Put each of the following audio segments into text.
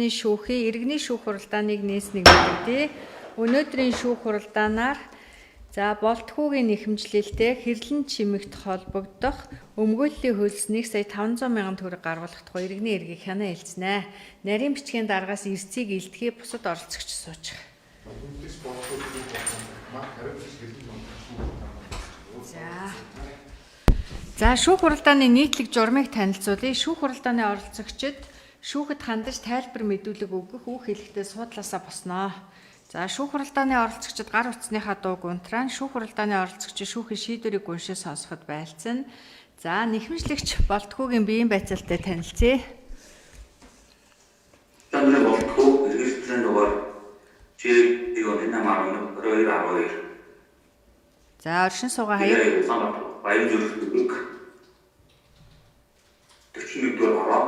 Шүүхийн иргэний шүүх хуралдааныг нээснийг мэдэгдэе. Өнөөдрийн шүүх хуралдаанаар за болтхүүгийн нэхэмжлэлтэй хэрлэн чимэгт холбогдох өмгөөллийн хөлс 1 сая 500 мянган төгрөг гаргуулах тухай иргэний эргийг хянаа хэлцэнэ. Нарийн бичгийн даргаас эрцийг илтгэе бусад оролцогч суучих. За. За шүүх хуралдааны нийтлэг журмыг танилцуулъя. Шүүх хуралдааны оролцогчид шүүхэд хандаж тайлбар мэдүүлэг өгөх үг хэлэхдээ суудлаасаа босноо. За шүүх хуралдааны оролцогчид гар утасныхаа дууг унтраан шүүх хуралдааны оролцогчид шүүхийн шийдвэрийг уншиж сонсоход байлцсан. За нэхэмжлэгч болтгоогийн биеийн байцаалтай танилцъя. Чандрын болтгоо регистрийн дугаар Ж-8 11 22 12. За оршин суугаа хаяг. Улаанбаатар Баян зүрх 41 дугаар хороо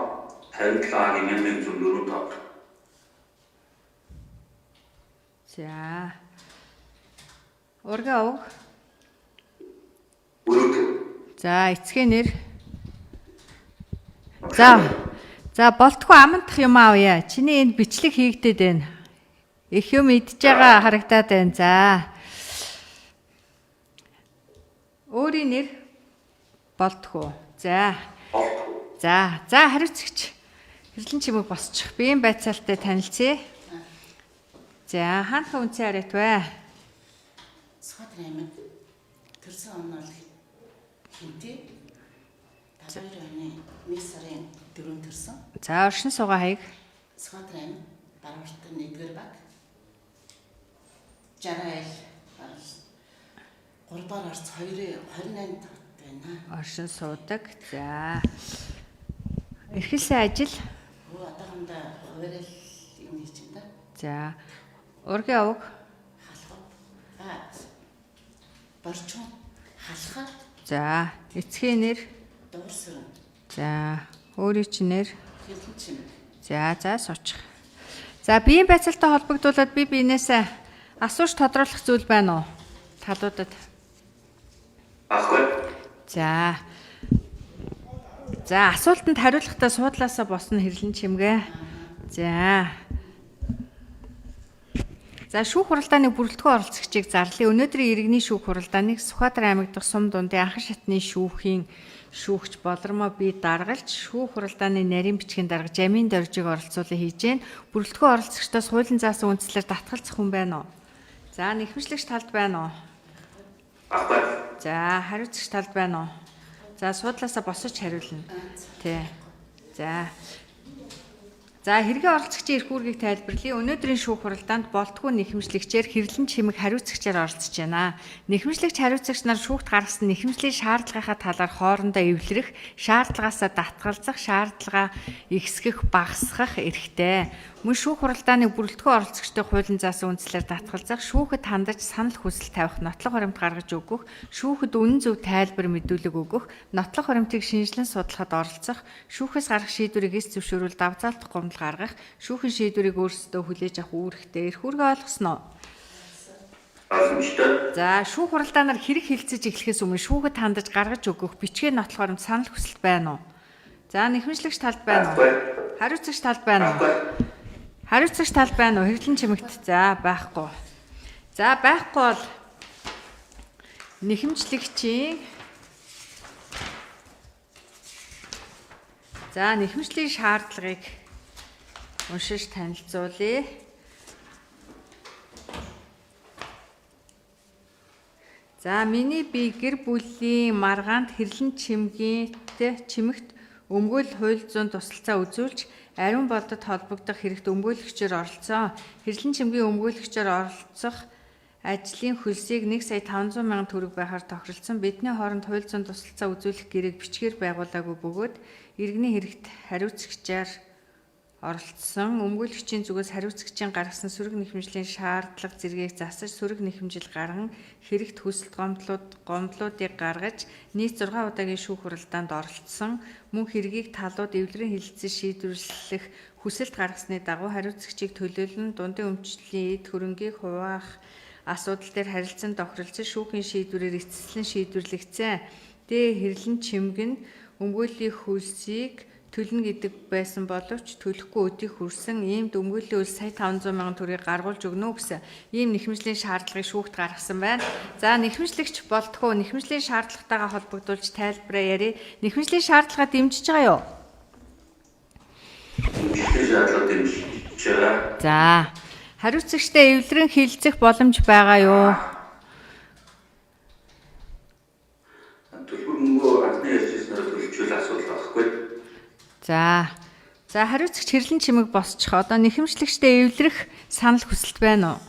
57 А-гийн 1145. За. Ургаа овг. Өрөөд. За эцгийн нэр. За. За болтгоо амандах юм аавъя. Чиний энд бичлэг хийгдээд байна. Их юм идж байгаа харагдаад байна. За. Өөрийн нэр болтгоо. За. Болтгоо. За. За хариуцагч. Хэрлэн чимэг босчих. Биеийн байцаалтай танилцъя. За хаанхаа үнцэн хараад вэ? Сүхбаатар аймаг төрсөн он бол хинтээ 72 оны 1 сарын 4-нд төрсөн. За оршин суугаа хаяг. Сүхбаатар аймаг Барууртан 1-р баг 60 айл 3 дугаар орц 2 28 тот байна. Оршин суудаг. За. Эрхэлсэн ажил. Өө одоохондоо хуваарил юм хийж байна да. За. Ургийн овг. Халах. А борчон халахаа. За. Эцгийн нэр. Дуурсран. За. Өөрийн чинь нэр. Хэлэн чимэг. За, за суучих. За, биеийн байцаалтай холбогдуулаад би биенээсээ асууж тодруулах зүйл байна уу? Талуудад. Баггүй. За. За, асуултанд хариулахдаа суудлаасаа босно хэрлэн чимгээ. За. За шүүх хуралдааны бүрэлдэхүүн оролцогчийг зарлая. Өнөөдрийн иргэний шүүх хуралдааныг Сүхбаатар аймаг дахь сум дундын анхан шатны шүүхийн шүүгч Болормоо би даргалж шүүх хуралдааны нарийн бичгийн дарга Жамин Доржийг оролцуулан хийж гэн. Бүрэлдэхүүн оролцогчдоос хуулийн заасан үндслээр татгалзах хүн байна уу? За нэхэмжлэгч талд байна уу? Баггүй. За хариуцагч талд байна уу? За суудлаасаа босож хариулна. Тэ. За. За хэрэгэн оролцогчийн эрх үүргийг тайлбарлая. Өнөөдрийн шүүх хуралдаанд болтгүй нэхэмжлэгчээр хэрлэн чимэг хариуцагчаар оролцож байна. Нэхэмжлэгч хариуцагч нар шүүхт гаргасан нэхэмжлийн шаардлагынхаа талаар хоорондоо эвлэрэх, шаардлагаасаа татгалзах, шаардлага ихсгэх, багасгах эрхтэй. Мөн шүүх хуралдааны бүрэлдэхүүн оролцогчдын хуулийн заасан үндслээр татгалзах, шүүхэд хандаж санал хүсэл тавих, нотлох баримт гаргаж өгөх, шүүхэд үнэн зөв тайлбар мэдүүлэг өгөх, нотлох баримтыг шинжилэн судлахад оролцох, шүүхээс гарах шийдвэрийг эс зөвшөөрвөл давзаалтах гомдол гаргах, шүүхийн шийдвэрийг өөрсдөө хүлээж авах үүрэгтэй. Эрх үүргээ ойлгосон уу? Боломжтой. За, шүүх хуралдаанаар хэрэг хилцэж эхлэхээс өмнө шүүхэд хандаж гаргаж өгөх бичгийн нотлох баримт санал хүсэлт байна уу? За, нэхэмжлэгч талд байна уу? Баггүй. Хариуцагч талд байна уу? Баггүй. Хариуцагч талд байна уу? Хэрлэн чимэгт. За, байхгүй. За, байхгүй бол нэхэмжлэгчийн За, нэхэмжлийн шаардлагыг уншиж танилцуулъя. За, миний бие гэр бүлийн маргаанд хэрлэн чимгийн чимэгт өмгөөл хууль зүйн тусалцаа үзүүлж ариун болдод холбогдох хэрэгт өмгөөлөгчөөр оролцсон. Хэрлэн чимгийн өмгөөлөгчөөр оролцох ажлын хөлсийг 1 сая 500 мянган төгрөг байхаар тохиролцсон. Бидний хооронд хууль зүйн тусалцаа үзүүлэх гэрээг бичгээр байгуулаагүй бөгөөд иргэний хэрэгт хариуцагчаар оролцсон. Өмгөөлөгчийн зүгээс хариуцагчийн гаргасан сөрөг нэхэмжлийн шаардлага зэргийг засаж сөрөг нэхэмжил гарган хэрэгт хүсэлт гомдлуудыг гаргаж нийт 6 удаагийн шүүх хуралдаанд оролцсон. Мөн хэргийг талууд эвлэрийн хэлэлцэн шийдвэрлэх хүсэлт гаргасны дагуу хариуцагчийг төлөөлөн дундын өмчлийн эд хөрөнгийг хуваах асуудал дээр харилцан тохиролцож шүүхийн шийдвэрээр эцэслэн шийдвэрлэгдсэн. Д. Хэрлэн чимэг нь өмгөөллийн хөлсийг төлнө гэдэг байсан боловч төлөхгүй өдийг хүрсэн ийм өмгөөллийн үйл сая 500 мянган төгрөгийг гаргуулж өгнө гэсэн ийм нэхэмжлийн шаардлагыг шүүхт гаргасан байна. За нэхэмжлэгч болтгоо нэхэмжлийн шаардлагатайгаа холбогдуулж тайлбараа ярив. Нэхэмжлийн шаардлага дэмжиж байгаа юу? Нэхэмжлийн шаардлага дэмжиж байгаа. За хариуцагчтай эвлэрэн хилцэх боломж байгаа юу? Төлбөр мөнгөө анхны ярьжсанаар төлжүүл асуудал байхгүй. За. За хариуцагч хэрлэн чимэг босчих. Одоо нэхэмжлэгчтэй эвлэрэх санал хүсэлт байна уу?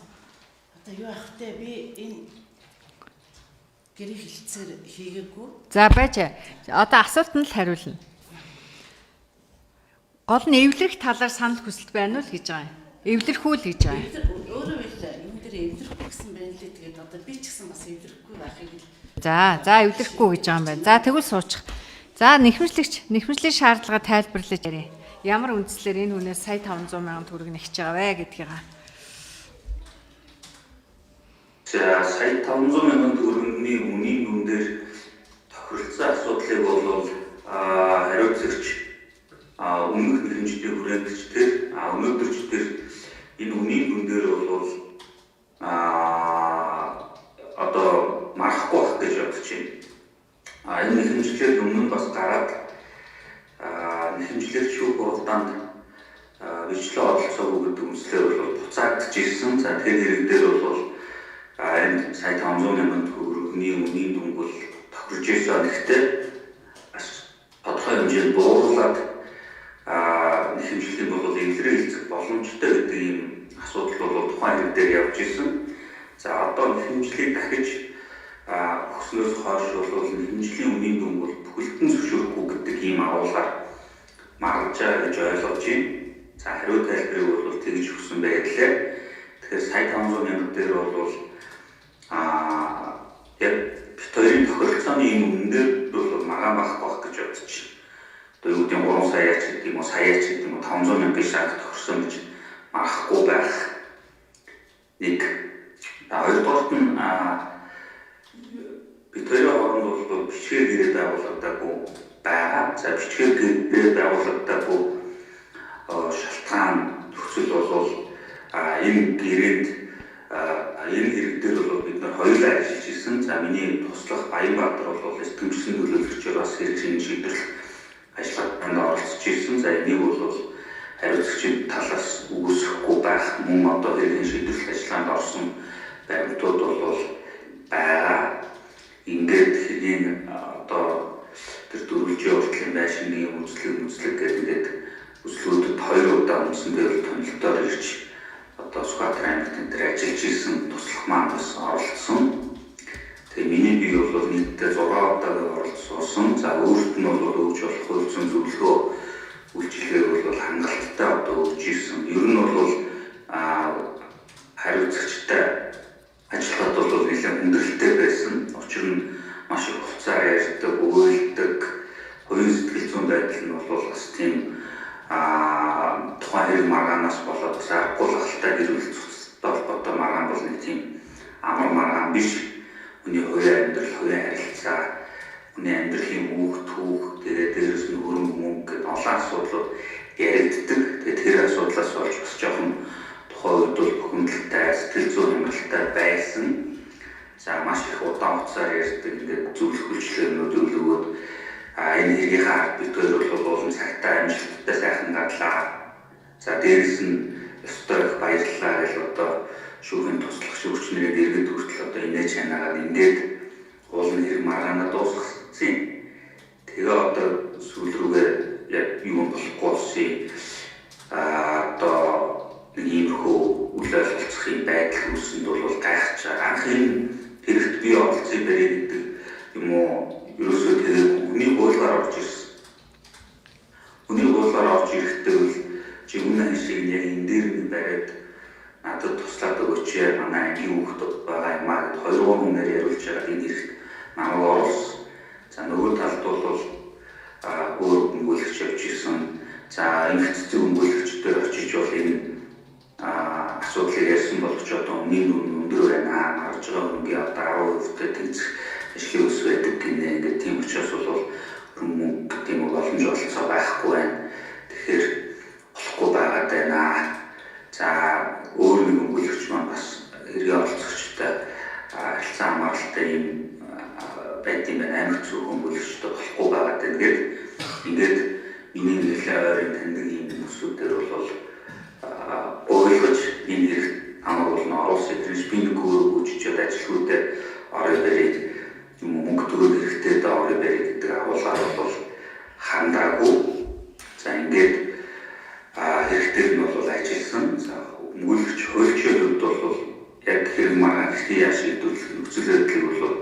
Одоо юу ах вэ? Би энэ гэрээ хилцээр хийгээгүй. За байж. Одоо асуултанд л хариулна. Гол нь эвлэрэх талаар санал хүсэлт байна уу л гэж байгаа юм. Эвлэрэх үү л гэж байгаа юм. Өөрөө л юм дээр эвлэрэхгүй гэсэн байна лээ. Тэгээд одоо би ч гэсэн бас эвлэрэхгүй байхыг л. За, за эвлэрэхгүй гэж байгаа юм байна. За тэгвэл суучих. За нэхэмжлэгч нэхэмжлийн шаардлага тайлбарлаж ярив. Ямар үндслээр энэ хүнээс сая 500 мянган төгрөг нэгж байгаа вэ гэдгийг. За сая 500 мянган төгрөгийн үнийн дүн дээр тохиролцсон асуудлыг бол хариуцагч өмнөх нэхэмжлийг хүрээндч тэр өнөөдөр ч тэр энэ үнийн дүн дээр бол одоо марахгүй байх гэж бодож байна. Энэ нэхэмжлэр өмнө нь бас гараад нэхэмжлэр шүүх хуралдаанд бичлэг оролцоогүй гэдэг үндслээр бол буцаагдж ирсэн. За тэр хэрэг дээр бол энэ сая 500 мянган төгрөгийн үнийн дүнг бол тохирж ирсэн. Гэхдээ бас тодорхой хэмжээнд бууруулад нэхэмжлэлийн бол эвлэрээ хэлцэх боломжтой гэдэг ийм асуудал бол тухайн хэрэг дээр явж ирсэн. За одоо нэхэмжлийг дахиж өгснөөс хойш бол нэхэмжлийн үнийн дүнг бол бүхэлдэн зөвшөөрөхгүй гэдэг ийм агуулгаар маргаж байгаа гэж ойлгож байна. За хариу тайлбарыг бол тэгж өгсөн байдлаа. Тэгэхээр сая 500 мянга дээр бол яг бит хоёрын тохиролцооны энэ үнэн дээр бол маргаан байхгүй байх гэж бодож байна. Одоо юу гэдэг нь 3 сая ч гэдэг юм уу, сая ч гэдэг юм уу 500 мянган шаг тохирсон гэж маргахгүй байх. Нэг. Хоёрдугаарт нь бит хоёрын хооронд бол бичгээр гэрээ байгуулагдаагүй байгаа. За бичгээр гэрээ байгуулагдаагүй шалтгаан нөхцөл бол энэ гэрээнд энэ хэрэг дээр бол бид нар хоёулаа ажиллаж ирсэн. За миний туслах Баянбаатар бол эрдэмтдсэн төлөөлөгчөөр бас хэрэг шийдвэрлэх ажиллагаанд оролцож ирсэн. За энийг бол хариуцагчийн талаас үүсэхгүй байх мөн одоо хэргийн шийдвэрлэх ажиллагаанд орсон баримтууд бол байгаа. Ингээд хэргийн одоо тэр дөрвөлжийн уртлын байшингийн үзлэг гэдэг ингээд үзлгүүдэд хоёр удаа үндсэндээ бол тонолтоор ирж одоо Сүхбаатар аймагт энэ төр ажиллаж ирсэн туслах маань бас оролцсон. Тэгээ миний бие бол нийтдээ 6 удаагийн оролцсон. За өөрт нь бол өгч болох хууль зүйн зөвлөгөө үйлчилгээг бол хангалттай одоо өгч ирсэн. Ер нь бол хариуцагчтай ажиллахад бол нэлээд хүндрэлтэй байсан. Учир нь маш их хувцаар ярьдаг, уйлдаг, хувийн сэтгэл зүйн байдал нь бол бас тийм тухайн хэрэг маргаанаас болоод бас аргагүй лахалтай гэр бүл цуцтай холбоотой маргаан бол нэг тийм амар маргаан биш. Хүний хувийн амьдрал, хувийн харилцаа, хүний амьдралын үүх түүх, тэгээд дээрээс нь хөрөнгө мөнгө гэдэг олон асуудлууд яригддаг. Тэгээд тэр асуудлаас болж бас жоохон тухайн үед бол бухимдалтай, сэтгэл зүйн хямралтай байсан. За маш их удаан хугацаар ярьдаг, ингээд зөвлөх үйлчлэгнүүд өлгөөд энэ хэргийнхаа ард бит хоёр бол уулын цагтаа амжилттай сайхан гарлаа. За дээрэс нь ёстой их баярлалаа гэж одоо шүүхийн туслах шүүгч нарыг иргэд хүртэл одоо инээж чанаагаад ингээд уулын хэрэг маргаанаа дуусгасан юм. Тэгээ одоо сүүл рүүгээ яг юу болохгүй болсон юм. Одоо нэг иймэрхүү үл ойлголцох юм байдал үүсэнд бол гайхаж байгаа. Анх энэ хэрэгт би оролцъё барья гэдэг юм уу? Ерөөсөө тэгээ хүний хуулиар орж ирсэн. Хүний хуулиар орж ирэхдээ бол чи үнэн шиг яг энэ дээр нь бариад надад туслаад өгөөч манай ангийн хүүхэд байгаа юм аа гэд 2 3 хүнээр яриулж байгаа энэ хэрэгт намайг оруулсан. За нөгөө талд бол өөр өмгөөлөгч явж ирсэн. За эмэгтэйчийн өмгөөлөгчдөр очиж бол энэ асуудлыг ярьсан боловч одоо үнийн үнэ өндөр байна. Марж байгаа хөрөнгийн одоо 10% тэнцэх ашигын өс байдаг гинэ. Ингээд тийм учраас бол мөнгө гэдэг юм уу боломж олцоо байхгүй байна. Тэгэхээр болохгүй байгаад байна. За өөр нэг өмгөөлөгч маань бас эргээ оролцогчтой харилцаа хамааралтай юм байд юм байна. Амар зүг өмгөөлөгчтэй болохгүй байгаад байна гэд ингээд миний нэлээ ойрын таньдаг юм хүмүүсүүдээр бол ойлгож энэ хэрэг амар болно оруулсан. Тэрнээс би нэг өөрөө гүйжчихэд ажилгүйдээ орой барийг юм мөнгө төгрөг хэрэгтэй даа орой барийг гэдэг агуулгаар бол хандаагүй. За ингээд хэрэгтэй нь бол ажилласан. За өмгөөлөгч хуульчийн хувьд бол яг хэрэг маргаан хэрхэн яаж шийдвэрлэх нөхцөл байдлыг бол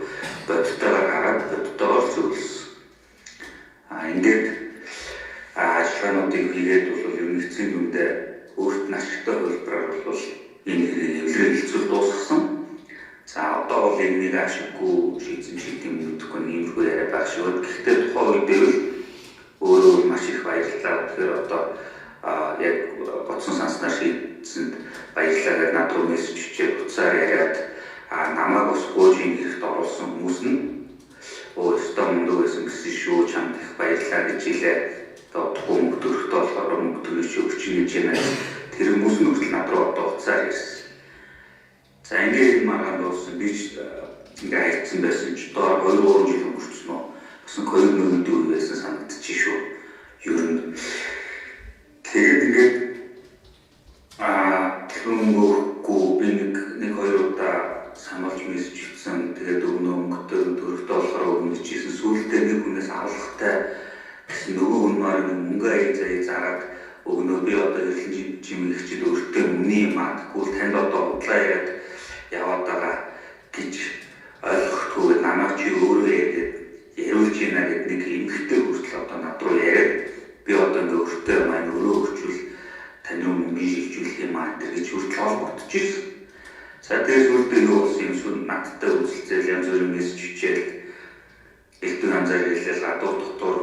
бодтойгоор хараад бодтойгоор зөвлөсөн. Ингээд ажиллагаануудыг хийгээд бол ер нь эцсийн дүндээ өөрт нь ашигтай хувилбараар бол энэ хэрэг эвлэрийн хэлцүүр дуусгасан. За одоо бол энэнийг ашиггүй шийдсэн ч гэдэг юм мэдэхгүй нэг иймэрхүү яриа байх шиг байна. Гэхдээ тухайн үед л өөрөө маш их баярлалаа. Тэгэхээр одоо яг бодсон санснаар шийдсэнд баярлалаа гэж над руу мессеж бичээд утсаар яриад намайг бас гуйжийн хэрэгт оруулсан хүмүүс нь өө өстой мундаг байсан гэсэн шүү, чамд их баярлалаа гэж хэлээ. Одоо удахгүй мөнгө төрөхтэй болохоор мөнгө төрөж өгч гэж юм. Тэр хүмүүс нь хүртэл над руу одоо утсаар ирсэн. За ингээд энэ маргаан дууссан. Би ч ингээ хайцсан байсан ч доор 2 3 жил өнгөрцөн үү. Бас ковид мөрөдөө үе байсан санагдчих шүү. Ер нь тэгээд ингээд тэр мөнгө өгөхгүй би нэг хоёр удаа сануулж мессеж бичсэн. Тэгээд өгнө мөнгөтэй төрөхтэй болохоор өгнө гэжсэн. Сүүлдээ нэг хүнээс авахтай гэсэн нөгөө хүн маань мөнгө аяа заяа зараад өгнө би одоо эргэлэн жимэгчд өөртөө өмнө юм аа. Тэгвэл танд одоо худлаа яриад яваад байгаа гэж ойлгохгүй намайг чи өөрөө яриад яриулж байна гэдэг нэг эмэгтэй хүртэл одоо над руу яриад би одоо ингээ өөртөө маань өрөө өгчүүл тань руу мөнгө шилжүүлэх юм аа гэж хүртэл ол бодож ирсэн. За тэгээд сүүлдээ юу болсон юм сүн надтай үзэлцээл янз бүрийн мессеж бичээл элдв янзаар хэлээл гадуур дотор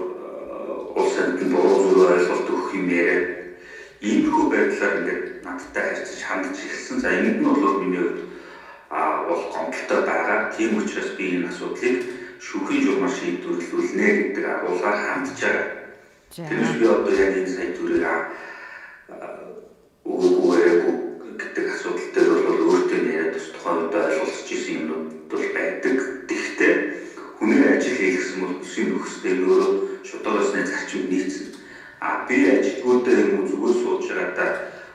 улс амьтанд буруу зүрх ойлголт өгөх юм яриад иймэрхүү байдлаар ингээд надтай харьцаж хандж эхэлсэн. За энд нь бол миний хувьд бол гомдолтой байгаа. Тийм учраас би энэ асуудлыг шүүхийн журмаар шийдвэрлүүлнэ гэдэг агуулгаар хандж байгаа. Тэрнээс би одоо яг энэ сая зүрийг өгөөгүй яриаггүй гэдэг асуудал дээр бол өөртөө яриад бас тухайн үед ойлголцож исэн юмнууд бол байдаг. Тэгэхдээ хүний ажил хийх гэсэн бол бүсийн нөхцөл өөрөө шударга ёсны зарчимд нийцнэ. Би ажилгүйдээ юм уу зүгээр сууж байгаадаа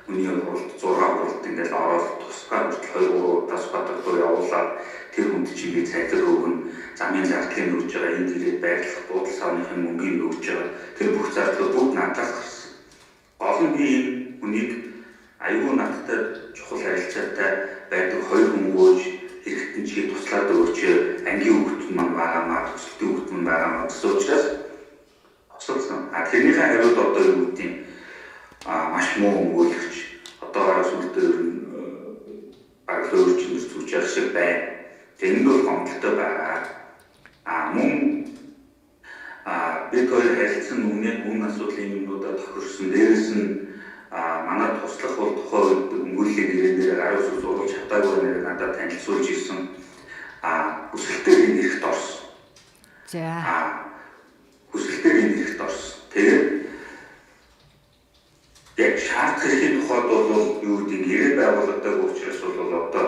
хүний хуралд 6 хуралд ингээл ороод тусгай хүртэл 2 3 удаа Сүхбаатар руу явуулаад тэр хүнд чи би цайдар өгнө, замын зардлыг өгж байгаа, энд ирээд байрлах буудал савныхын мөнгийг өгж байгаа. Тэр бүх зардлууд бүгд надаас гарсан. Гол нь би энэ хүнийг аюул надтай чухал харилцаатай байдаг хоёр хүн гүйж хэрэгтэн чи туслаад өгөөч, ангийн хүүхэд маань байгаа маа, төгсөлтийн хүүхэд маань байгаа маа гэсэн учраас тусалсан. Тэрнийхээ хариуд одоо юу гэдэг юм маш муу өмгөөлөгч одоо гараа сүлдээ ер нь бараг л өөр чимэр зүүж явах шиг байна. Тэнд бол гомдолтой байгаа. Мөн бид хоёр харилцсан өмнө асуудлын юмнуудаа тохирсон. Дээрээс нь манай туслах бол тухайн үед өмгөөллийн гэрээ дээр гарын үсэг зурулж чадаагүй нэр надад танилцуулж ирсэн. Хүсэлтээр энэ эрхт орсон. За. Хүсэлтээр энэ эрхт орсон. Тэгээд яг шаардах эрхийн тухайд бол юу гэдэг гэрээ байгуулагдаагүй учраас бол одоо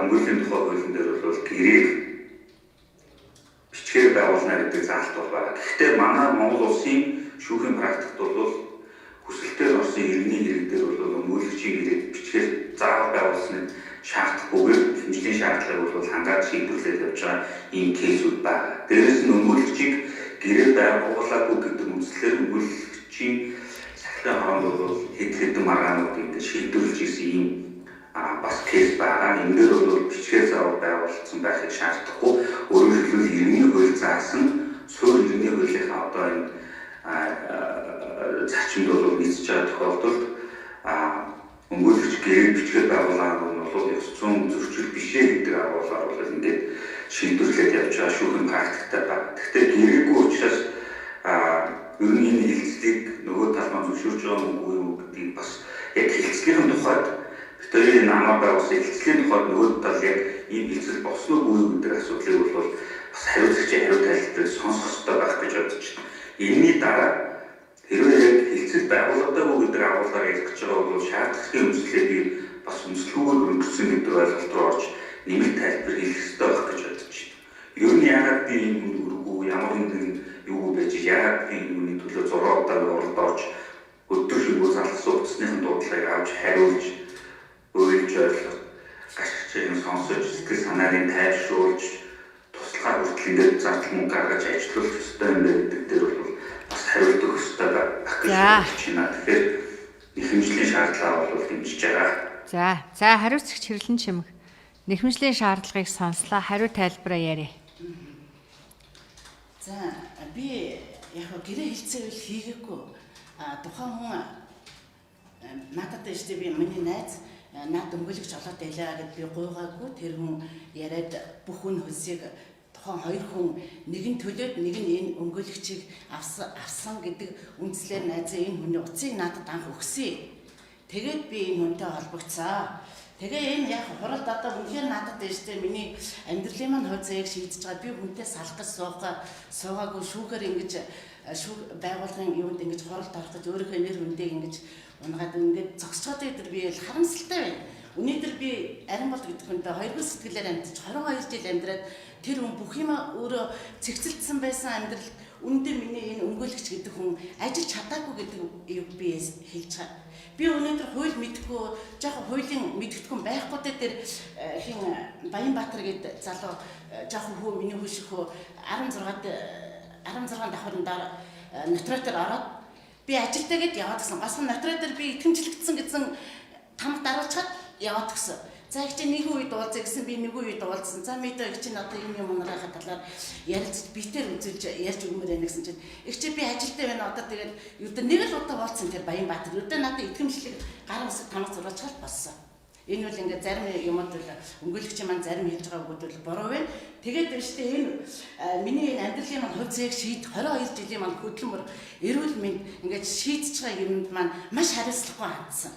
өмгөөллийн тухай хуулийн дээр бол гэрээг бичгээр байгуулна гэдэг заалт бол байгаа. Гэхдээ манай Монгол улсын шүүхийн практикт бол хүсэлтээр орсон иргэний хэрэг дээр бол өмгөөлөгчийн гэрээг бичгээр заавал байгуулсныг шаардахгүйгээр хэмжлийн шаардлагыг бол хангаад шийдвэрлээд явж байгаа ийм кейсүүд байгаа. Дээрээс нь өмгөөлөгчийг гэрээ байгуулаагүй гэдэг үндслээр өмгөөлөгчийн сахилгын хороонд бол хэд хэдэн маргаанууд ингэ шийдвэрлэж ирсэн ийм бас кейс байгаа. Энэ дээр бол бичгээр заавал байгуулсан байхыг шаардахгүй. Өөрөөр хэлбэл иргэний хууль заасан суурь иргэний хуулийнхаа одоо энэ зарчимд бол нийцэж байгаа тохиолдолд өмгөөлөгч гэрээ бичгээр байгуулаад нь бол ёс зүйн зөрчил биш ээ гэдэг агуулгаар бол ингээд шийдвэрлээд явж байгаа шүүхийн практиктай байна. Гэхдээ гэрээгүй учраас ер нь энэ хэлцлийг нөгөө тал маань зөвшөөрч байгаа юм уу юу гэдгийг бас яг хэлцлийн тухайд бид хоёрын намаа байгуулсан хэлцлийн тухайд нөгөө тал яг ийм хэлцэл болсон уу гэдэг асуудлыг бол бас Бас хариуцагчийн хариу тайлбарыг сонсох ёстой байх гэж бодож байна. Энэний дараа хэрвээ яг хэлцэл байгуулагдаагүй гэдэг агуулгаар ярих гэж байгаа бол шаардлагын үндслээ би бас үндслүүгээр хөрөнгөсөн гэдэг ойлголт руу орж нэмэлт тайлбар хийх ёстой байх гэж бодож байна. Ер нь яагаад би энэ хүнд өргөө, ямар нэгэн юу байж, яагаад би энэ хүний төлөө 6 удаа уралд орж өдөр ширүү залгасан утасныхын дуудлагыг авч хариулж, уйлж ойлгох, гашигчийг сонсож, сэтгэл санааг нь тайвшруулж, туслахаар хүртэл ингээд зардал мөнгө гаргаж ажиллах ёстой юм байна гэдэг дээр бол бас хариулт өгөх ёстой байх гэж бодож байна. Тэгэхээр нэхэмжлийн шаардлага бол дэмжиж байгаа. За, за хариуцагч Хэрлэн Чимэг нэхэмжлийн шаардлагыг сонслоо. Хариу тайлбараа яриа. За, би яг гэрээ хэлцээвэл хийгээгүй. А тухайн хүн надад шүү дээ, би миний найз над өмгөөлөгч олоод байлаа гэд би гуйгаагүй. Тэр хүн яриад бүх үн хөлсийг тухайн хоёр хүн нэг нь төлөөд нэг нь энэ өмгөөлөгчийг авсан гэдэг үндслээр найзаа энэ хүний утсыг надад анх өгсөн. Тэгээд би энэ хүнтэй холбогдсон. Тэгээ энэ яг хуралд одоо үнэхээр надад дэжтэй миний амьдралын маань хувь заяаг шийдэж байгаа. Би хүнтэй салах гэж суугаагүй шүүхээр ингэж шүүх байгууллагын юунд ингэж хуралд орох гэж өөрийнхөө нэр хүндийг ингэж унгаад ингэж зогсоод өдр би л харамсалтай байна. Өнөөдөр би Аримболд гэдэг хүнтэй хоёргүй сэтгэлээр амьдч 22 жил амьдраад тэр хүн бүх юма өөрөө цэгцэлдсэн байсан амьдрал үүндээ миний энэ өмгөөлөгч гэдэг хүн ажиллаж чадаагүй гэдэг юм би хэлж байгаа. Би өнөөдөр хууль мэдэхгүй, жоохон хуулийн мэдгэдэггүй байхгүй дээ тэр хин Баянбаатар гэдэг залуу жоохон хүү миний хүү шиг хүү 16 давхрын дараа нотариатаар ороод би ажилдаа гэд яваад гисэн. Госгон нотариатаар би итгэмжлэгдсэн гэсэн тамга даруулчихад яваад гисэн. За их чинь нэг үед уулзъя гэсэн, би нэг үед уулзсан. За мэдээ их чинь одоо юм юм унарахаа талаар ярилцж битэр үзүүлж ярьж өгмөр байна гэсэн чинь их чинь би ажилдаа байна одоо тэгээд ердөө нэг л удаа уулзсан тэр Баянбаатар. Ердөө надад итгэмжлэг гар усыг тамга зураачихад болсон. Энэ бол ингээд зарим юмуд бол өмгөөлөгчийн маань зарим хэлж байгаа үгүүд бол буруу байна. Тэгээд биш үү, энэ миний энэ амьдралын маань хувь зээг шийд 22 жилийн маань хөдөлмөр эрүүл мэнд ингээд шийдэж байгаа юмд маань маш хариуцлагагүй хандсан.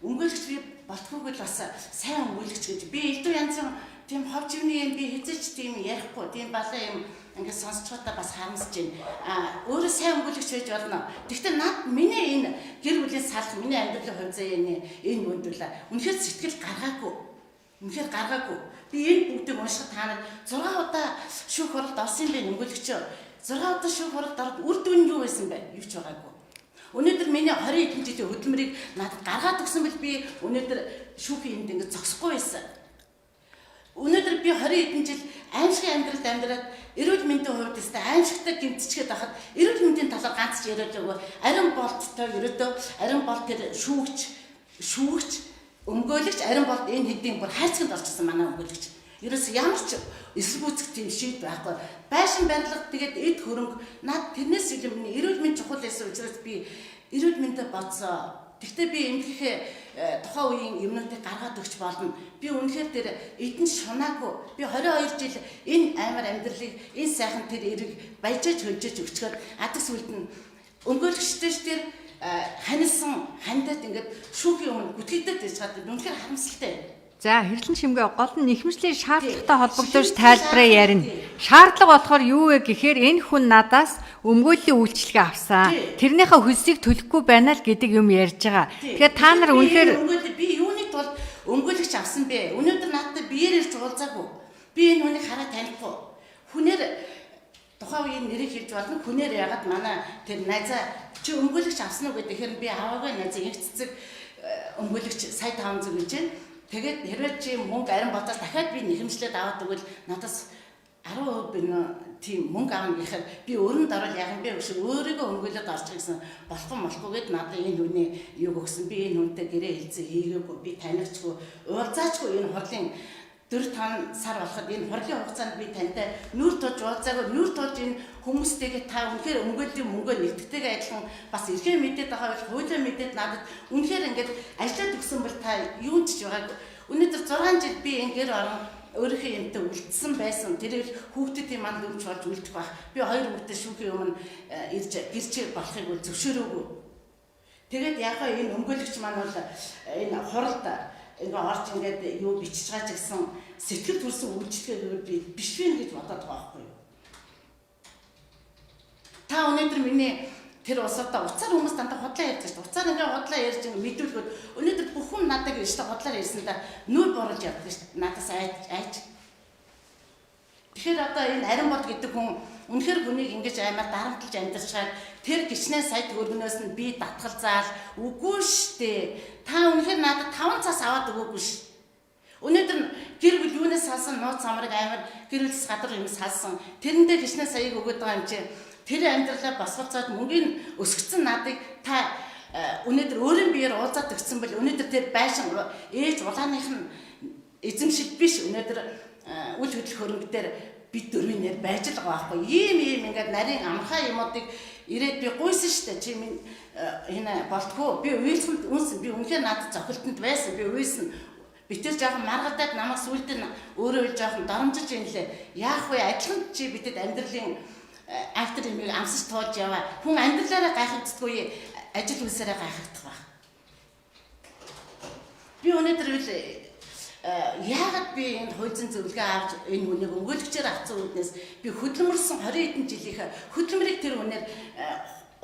Өмгөөлөгч би болтгүйг л бас сайн өмгөөлөгч гэж би элдв янзын тийм хов живний юм би хэзээ ч тийм ярихгүй, тийм балан юм ингээд сонсчоодаа бас харамсаж байна. Өөрөө сайн өмгөөлөгч байж болно. Гэхдээ над миний энэ гэр бүлийн салах, миний амьдралын хувь заяаны энэ мөндөл үнэхээр сэтгэл гаргаагүй. Үнэхээр гаргаагүй. Би энэ бүгдийг уншихад та нар 6 удаа шүүх хуралд орсон юм байна өмгөөлөгчөө. 6 удаа шүүх хуралд ороод үр дүн нь юу байсан бэ? Юу ч байгаагүй. Өнөөдөр миний 20 хэдэн жилийн хөдөлмөрийг надад гаргаад өгсөн бол би өнөөдөр шүүхийн энд ингэж зогсохгүй байсан. Өнөөдөр би 20 хэдэн жил аимшигын амьдралд амьдраад эрүүл мэндийн хувьд өстэй аимшигтай гэмтчихээд байхад эрүүл мэндийн талаар ганц ч яриад байгаагүй. Ариун болттой ерөөдөө ариун болт тэр шүүгч өмгөөлөгч ариун болт энэ хэдийн бүр хайрцагт орчихсон манай өмгөөлөгч. Ерөөс ямар ч эсэргүүцэх тийм шийд байхгүй. Байшин барилга тэгээд эд хөрөнгө над тэрнээс илүү миний эрүүл мэнд чухал байсан учраас би эрүүл мэндэд бодсоо. Гэхдээ би эмнэлгийнхээ тухайн үеийн юмнуудыг гаргаад өгч болно. Би үнэхээр тэр эдэн шунаагүй. Би 22 жил энэ аймар амьдралыг энэ сайхан тэр эрэг баяжаж хөлжөж өгчөөд адаг сүлд нь өмгөөлөгчтэй тэр ханилсан хандаад ингээд шүүхийн өмнө гүтгэгдээд байж чад үнэхээр харамсалтай. За, Хэрлэн Чимгээ гол нь нэхэмжлийн шаардлагатай холбогдуулж тайлбараа ярина. Шаардлага болохоор юу вэ гэхээр энэ хүн надаас өмгөөллийн үйлчилгээ авсан. Тэрнийхээ хөлсийг төлөхгүй байна л гэдэг юм ярьж байгаа. Тэгэхээр та нар үнэхээр би юуны тулд өмгөөлөгч авсан бэ? Өнөөдөр надтай биеэр ирж уулзаагүй. Би энэ хүнийг хараа танихгүй. Хүнээр тухайн үеийн нэрийг хэлж болно. Хүнээр ягаад манай тэр найзаа чи өмгөөлөгч авсан уу гэхээр би аваагүй найзаа инх цэцэг өмгөөлөгч сая 500 гэж байна. Тэгээд хэрвээ чи мөнгө арин бодоод дахиад би нэхэмжлээд аваад өгвөл надаас 10% би тийм мөнгө авна гэхээр би өрөнд орвол яг юм бэ гэж өөрийгөө өмгөөлөд орчих гэсэн болохгүй гэд надад энэ хүний юг өгсөн. Би энэ хүнтэй гэрээ хэлцээ хийгээгүй, би танигчгүй, уулзаачгүй. Энэ хурлын 4-5 сар болоход энэ хурлын хугацаанд би тантай нүр тулж уулзаагүй, нүр тулж энэ хүмүүстэйгээ та үнэхээр өмгөөллийн мөнгөө нэгтгэтэйгээ адилхан бас эрхээ мэдээд байгаа бол хуулиа мэдээд надад үнэхээр ингээд ажиллаад өгсөн бол та юунд ч байгаагүй. Өнөөдөр 6 жил би энэ гэр орон өөрийнхөө юмтай үлдсэн байсан. Тэрийг хүүхдүүдийн манд өмч болж үлдэх байх. Би хоёр хүүхдээ шүүхийн өмнө ирж гэрч болохыг бол зөвшөөрөөгүй. Тэгээд яг энэ өмгөөлөгч маань бол энэ хуралд ингээ орж ингээд юу бичиж байгаа ч гэсэн сэтгэл төрсөн үйлчлэгээ би биш вэ гэж бодоод байгаа байхгүй юу? Та өнөөдөр миний тэр усуудаа уцаар хүмүүс дандаа худлаа ярьж шүү дээ. Уцаар ингээ худлаа ярьж ингээ мэдүүлгүүд өнөөдөр бүх хүн надад гэж шүү дээ худлаар ярьсан да нүүр буруулж явдаг шүү дээ. Надаас айж. Тэгэхээр одоо энэ арин бод гэдэг хүн үнэхээр хүнийг ингэж аймаар дарамтлаж амьдарчаад тэр гिचнээ сая төгрөгнөөс нь би татгал заал үгүй штэ. Та үнэхээр надад 5 цаас аваад өгөөгүй ш. Өнөөдөр гэр бүл юунаас салсан нууц амраг аймар гэр бүлс гадар юм салсан. Тэрэндээ гिचнээ саяыг өгöd байгаа юм чи. Тэр амьдралаа босголцоод мөнгөний өсгцэн надыг та өнөөдөр өөрийн биеэр уулзаад өгсөн бол өнөөдөр тэр байшин ээж улааных нь эзэмшил биш өнөөдөр үл хөдлөх хөрөнгө дээр бид дөрвийн нэр байж л байгаа байхгүй. Ийм ийм ингээд нарийн амархан юмуудыг ирээд би гуйсан штэ. Чи минь энэ болтгоо. Би уйлсанд үнсэн. Би үнэхээр надад зохилтонд байсан. Би уйлсан. Битэр жоохон маргалдаад намайг сүулдэ өөрөө жоохон доромжиж юм лээ. Яах вэ? Адилхан чи битэд амьдралын автор юмыг амсаж туулж яваа. Хүн амьдралаараа гайхагддаггүй, ажил үйлсээрээ гайхагдах байх. Би өнөөдөр үл яагаад би энэ хуулийн зөвлөгөө авч энэ хүнийг өмгөөлөгчөөр авсан үүднээс би хөдөлмөрсөн 20 хэдэн жилийнхээ хөдөлмөрийг тэр хүнээр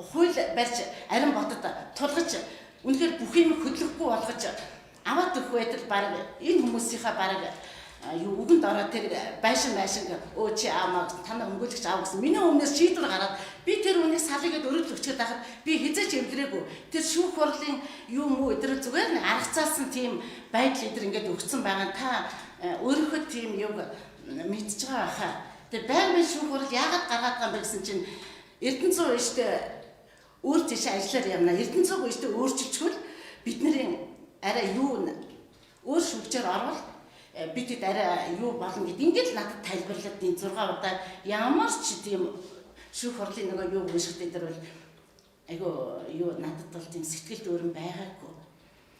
хууль барьж арин ботод тулгаж үнэхээр бүх юм хөдлөхгүй болгож аваад өгөх байтал баг энэ хүмүүсийнхаа баг юу үгэнд ороод тэр байшин өө чи аамаа танаа өмгөөлөгч аав гэсэн миний өмнөөс шийдвэр гараад би тэр хүнийг салъя гэдээ өрөөл өчгöd байхад би хизээч эвдрээгүй. Тэр шүүх хурлын юм уу өдрөл зүгээр нэг аргацаасан тийм байдал өдр ингээд өгцөн байгаа. Та өөрийнхөө тийм юг мэдж байгаа хаа. Тэр байн байн шүүх хурал яагаад гаргаад байгаа юм бэ гэсэн чинь Эрдэнэцүү штэ өөр тийшээ ажиллаар явна. Эрдэнэцүүг штэ өөрчилчвөл бидний арай юу өөр шүүгчээр орвол бид хэд арай юу болно гэд ингээд л надад тайлбарлаад энэ 6 удаа ямар ч тийм шүүх хурлын нөгөө юу унших дээр бол айгу юу надад бол тийм сэтгэл дүүрэн байгаагүй.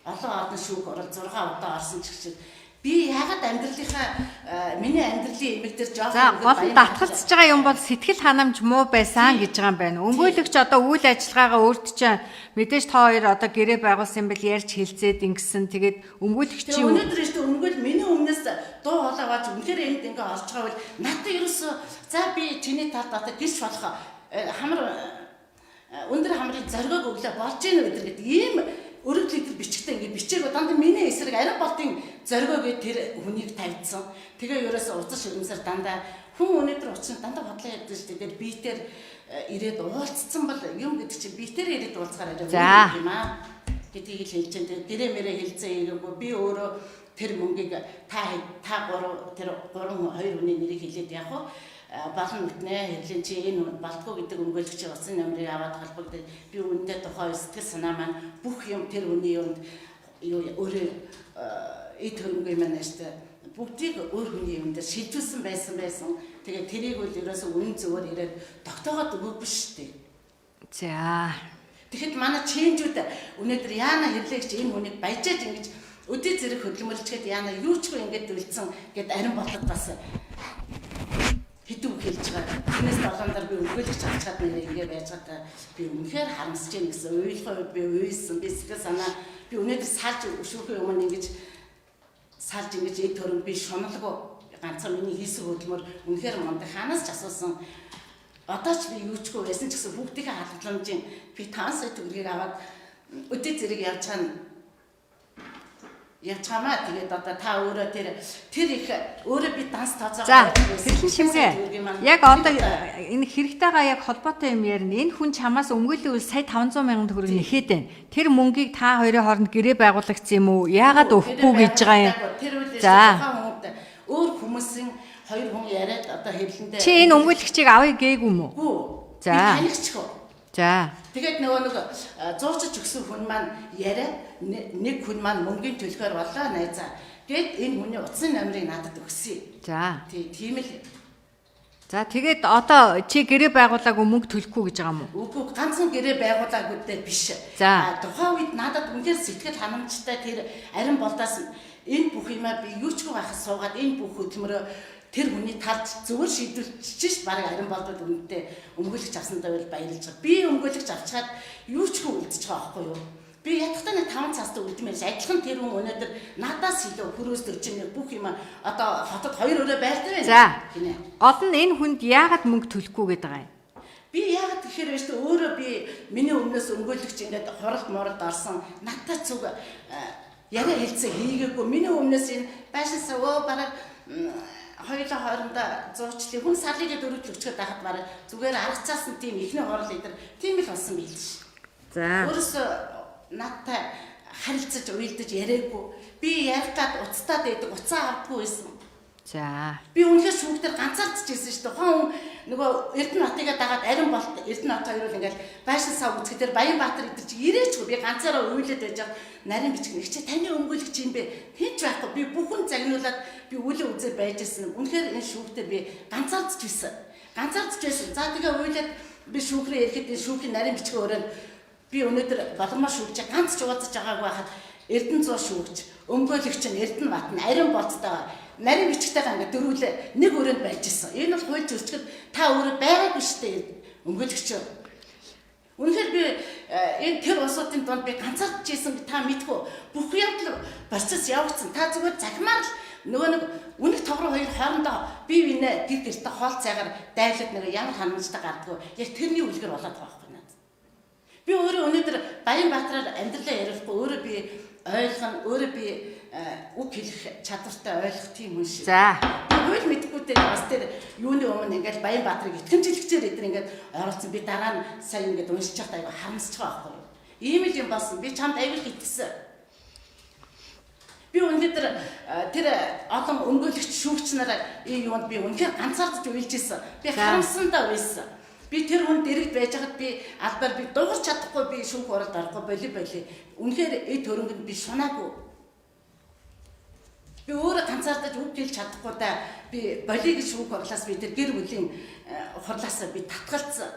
Олон ордон шүүх хурал 6 удаа орсон ч гэж би яагаад амьдралынхаа миний амьдралын эмэг дээр жоохон За гол нь татгалзаж байгаа юм бол сэтгэл ханамж муу байсан гэж байгаа юм байна. Өмгөөлөгч одоо үйл ажиллагаагаа өөрт чинь мэдээж та хоёр одоо гэрээ байгуулсан юм бэл ярьж хэлцээд ингэсэн. Тэгээд өмгөөлөгчийн өнөөдөр шүү дээ өмгөөл миний өмнөөс дуу хоолой аваад үнэхээр энд ингээ орж байгаа бол надад ерөөсөө за би чиний талд одоо гэрч болох хамар өндөр хамрын зоригоог өглөө болж ийн өдр гэдэг ийм өргөдөл өдр бичгтээ ингээ бичээгөө дандаа миний эсрэг арин болтын зоригоо гээд тэр хүнийг тавьдсан. Тэгээ ерөөсөө уцаж ширэмсээр дандаа хүн өнөөдөр учир дандаа бодлоо ярьдаг шүү дээ. Тэр биетээр ирээд уулзсан бол юм гэдэг чинь биетээр ирээд уулзахаар арай юм аа гэдгийг л хэлж байна. Тэгээ гэрээ мэрээ хэлцээ ирээгүй. Би өөрөө тэр мөнгийг та гурав тэр 3 2 хүний нэрийг хэлээд яг уу балан үтнэ хэвлэн чи энэ болтгоо гэдэг өмгөөлөгчийн утасны номерыг аваад холбогдоод би үүнтэй тухайн сэтгэл санаа маань бүх юм тэр хүний юунд юу өөрөө эд хөрөнгө юм байна штэ бүгдийг өөр хүний юм дээр шилжүүлсэн байсан. Тэгээ тэрийг бол ерөөсөө үнэн зөвөр ирээд тогтоогоод өгөөгүй штэ. За. Тэгэхэд манай чэнжүүд өнөөдөр яана хэрлэгч энэ хүнийг баяжаад ингэж өдөө зэрэг хөдөлмөрлчгээд яана юу ч үгүй ингэж үлдсэн гэд арин болоод бас хэдэн үг хэлж байгаа. Тэрнээс долоон дээр би өмгөөлөгч авчгаад нэрээ ингэ байж байгаа би үнэхээр харамсаж байна гэсэн уйлахын үед би уйлсан. Би сэтгэл санаа би өнөөдөр салж өшөөхийн өмнө ингэж салж ингэж эд хөрөнгө би шуналгүй ганцхан миний хийсэн хөдөлмөр үнэхээр мундаг. Ханаас ч асуусан. Одоо ч би юу ч үгүй байсан ч гэсэн хүүхдийнхээ халдламжийн би 5 сая төгрөгийг аваад өдөө зэрэг явж байгаа явчихамаа. Тэгээд одоо та өөрөө тэр их өөрөө би данс тооцоогоо За тэрхэн шимгээ. Яг одоо энэ хэрэгтэйгээ яг холбоотой юм ярина. Энэ хүн чамаас өмгөөллийн үйл сая 500 мянган төгрөг нэхэд байна. Тэр мөнгийг та хоёрын хооронд гэрээ байгуулагдсан юм уу? Яагаад өгөхгүй гэж байгаа юм? Тэр үйл За. өөр хүмүүсийн хоёр хүн яриад одоо хэвлэндээ Чи энэ өмгөөлөгчийг авъя гээгүй юм уу? Үгүй. За. Би танигчгүй. За. Тэгээд нөгөө нэг зуучиж өгсөн хүн маань яриад нэг хүн маань мөнгөний төлөхөр боллоо найзаа. Гэт энэ хүний утасны номерыг надад өгсөн. За. Тий, тийм л. За тэгээд одоо чи гэрээ байгуулаагүй мөнгө төлөхгүй гэж байгаа юм уу? Үгүй ганцхан гэрээ байгуулаагүй дээ биш. За. Тухайн үед надад үнэхээр сэтгэл ханамжтай тэр арин болдоос энэ бүх юмаа би юу ч байхад суугаад энэ бүх хөдөлмөрөө тэр хүний талд зөвөр шийдвэрлэж ш бараг арин болдод үнэтэй өмгөөлөгч авсандаа бол баярлж байгаа. Би өмгөөлөгч авчаад юу ч хүү үлдчихэж байгаа байхгүй юу? Би ятгахтаа нэг 5 цаастай үлдмээр ш. Адилхан тэр хүн өнөөдөр надаас илүү хөрөөс төрчин бүх юм одоо хотод хоёр өрөө байртай байна. За. Гинэ. Гол нь энэ хүнд яагаад мөнгө төлөхгүй гэдэг байгаа юм? Би яагаад тэгэхээр вэ шүү дээ, өөрөө би миний өмнөөс өмгөөлөгч ингээд хуралд муралд орсон надтай цуг яриа хэлцээ хийгээгүй. Миний өмнөөс энэ байшин савөө бараг хоёулаа хоорондоо зуучлаа хүн сарлыг дөрөвдөл өчгöd байхад бараг зүгээр аргацаас нь тийм ихний хурал идэр тийм л болсон байл ш. За. Өөрөөсөө надтай харилцаж уйлдаж яриаггүй. Би ярих гад уцтаад байдаг, уцаа авдаггүй байсан. За. Би үнэхээр шүүхтэр ганцаардч ирсэн шүү дээ. Тухайн хүн нөгөө Эрдэнэ хотыгаа дагаад арин болт Эрдэнэ хот хоёр бол ингээл байшин сав үзэхээр Баянбаатар идэр чи ирээчгүй. Би ганцаараа уйлаад байж байгаа нарийн бичиг нэг чи таны өмгөөлөгч юм бэ? Тэнч байхгүй. Би бүхэн загнуулаад би үлээ үзээ байж ирсэн. Үнэхээр энэ шүүхтэр би ганцаардч ирсэн. Ганцаардч байсан. За тэгээ уйлаад би шүүхрээ ирэхэд энэ шүүхийн нарийн бичгийн өрөөнд би өнөөдөр боломоо шүүгч ганц ч уулзаж байгаагүй байхад Эрдэнэ зуу шүүгч, өмгөөлөгч нь Эрдэнэ бат нь арин болцтойгоо нарийн бичгтэйгээ ингээд дөрвөлээ нэг өрөөнд барьж исэн. Энэ бол хууль зөрчихэд та өөрөө байгаагүй шүү дээ. Өмгөөлөгч. Үнэхээр би энэ тэр улсуудын дунд би ганцаардж исэн та мэдгүй. Бүх явдал процесс явагдсан. Та зүгээр захимаар л нөгөө нэг үнэх тогроо хоёр хоорондоо бие биенээ гэр гэртээ хоол цайгаар дайлаад нэг ямар ханамжтай гардггүй. Яг тэрний үлгэр болоод байгаа байхгүй надад. Би өөрөө өнөөдөр Баянбаатараар амьдралаа ярихгүй өөрөө би ойлгоно, өөрөө би үг хэлэх чадвартай ойлгох тийм хүн шиг. За. Би хууль мэдэхгүй дээр бас тэр юуны өмнө ингээл Баянбаатарыг итгэмжлэгчээр эдгээр ингээд оролцсон. Би дараа нь сая ингээд уншиж байхдаа айгу харамсаж байгаа байхгүй юу. Ийм л юм болсон. Би чамд айгу их итгэсэн. Би өнөөдөр тэр олон өмгөөлөгч шүүгч нар ийм юунд би үнэхээр ганцаардж уйлж исэн. Би харамсандаа уйлсан. Би тэр хүн дэрэгд байж байхад би албаар би дуугарч чадахгүй би шүүх хуралд орохгүй боли боли. Үнэхээр эд хөрөнгөнд би шунаагүй. Би өөрөө ганцаардаж үг хэлж чадахгүй да би боли гэж шүүх хурлаас би тэр гэр бүлийн хурлаасаа би татгалцсан.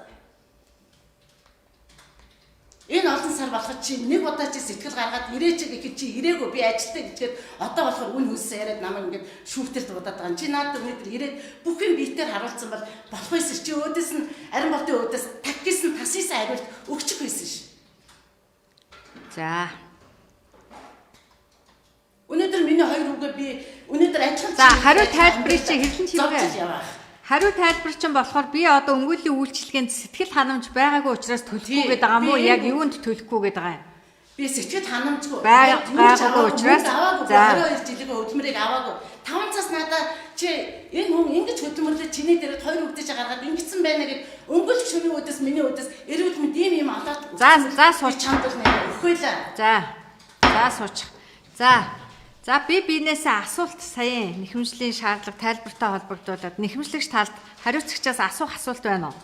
Энэ олон сар болоход чи нэг удаа чи сэтгэл гаргаад ирээч гэхэд чи ирээгүй би ажилтаа гэжгээд одоо болохоор үн хөлсөө яриад намайг ингээд шүүхтэлд будаад байгаа юм. Чи надад өнөөдөр ирээд бүх юм биетээр харуулсан бол болох байсан чи өөдөөс нь арин болтын өөдөөс так гэсэн тасысан хариулт өгчих байсан ш. За. Өнөөдөр миний хоёр үгээ би өнөөдөр ажиллах. За хариу тайлбарыг чи хэрлэн чимгээ. Яваа. Хариу тайлбар чинь болохоор би одоо өмгөөллийн үйлчилгээнд сэтгэл ханамж байгаагүй учраас төлөхгүй гэдэг байгаа юм уу? Яг юунд төлөхгүй гэдэг байгаа юм? Би сэтгэл ханамжгүй байгаагүй учраас за 22 жилийн хөдөлмөрийг аваагүй. 5 цас надаа чи энэ хүн ингэж хөдөлмөрлөө чиний дээр хоёр үгдэж гаргаад ингэсэн байна гэд өмгөөлөх шөнийн үдээс миний үдээс эрүүл мэнд ийм юм олоод за за сууч чамд бол нэр өгөөлээ. За. За суучих. За. За би биенээсээ асуулт саяын нэхэмжлийн шаардлага тайлбартай холбогдуулаад нэхэмжлэгч талд хариуцагчаас асуух асуулт байна уу?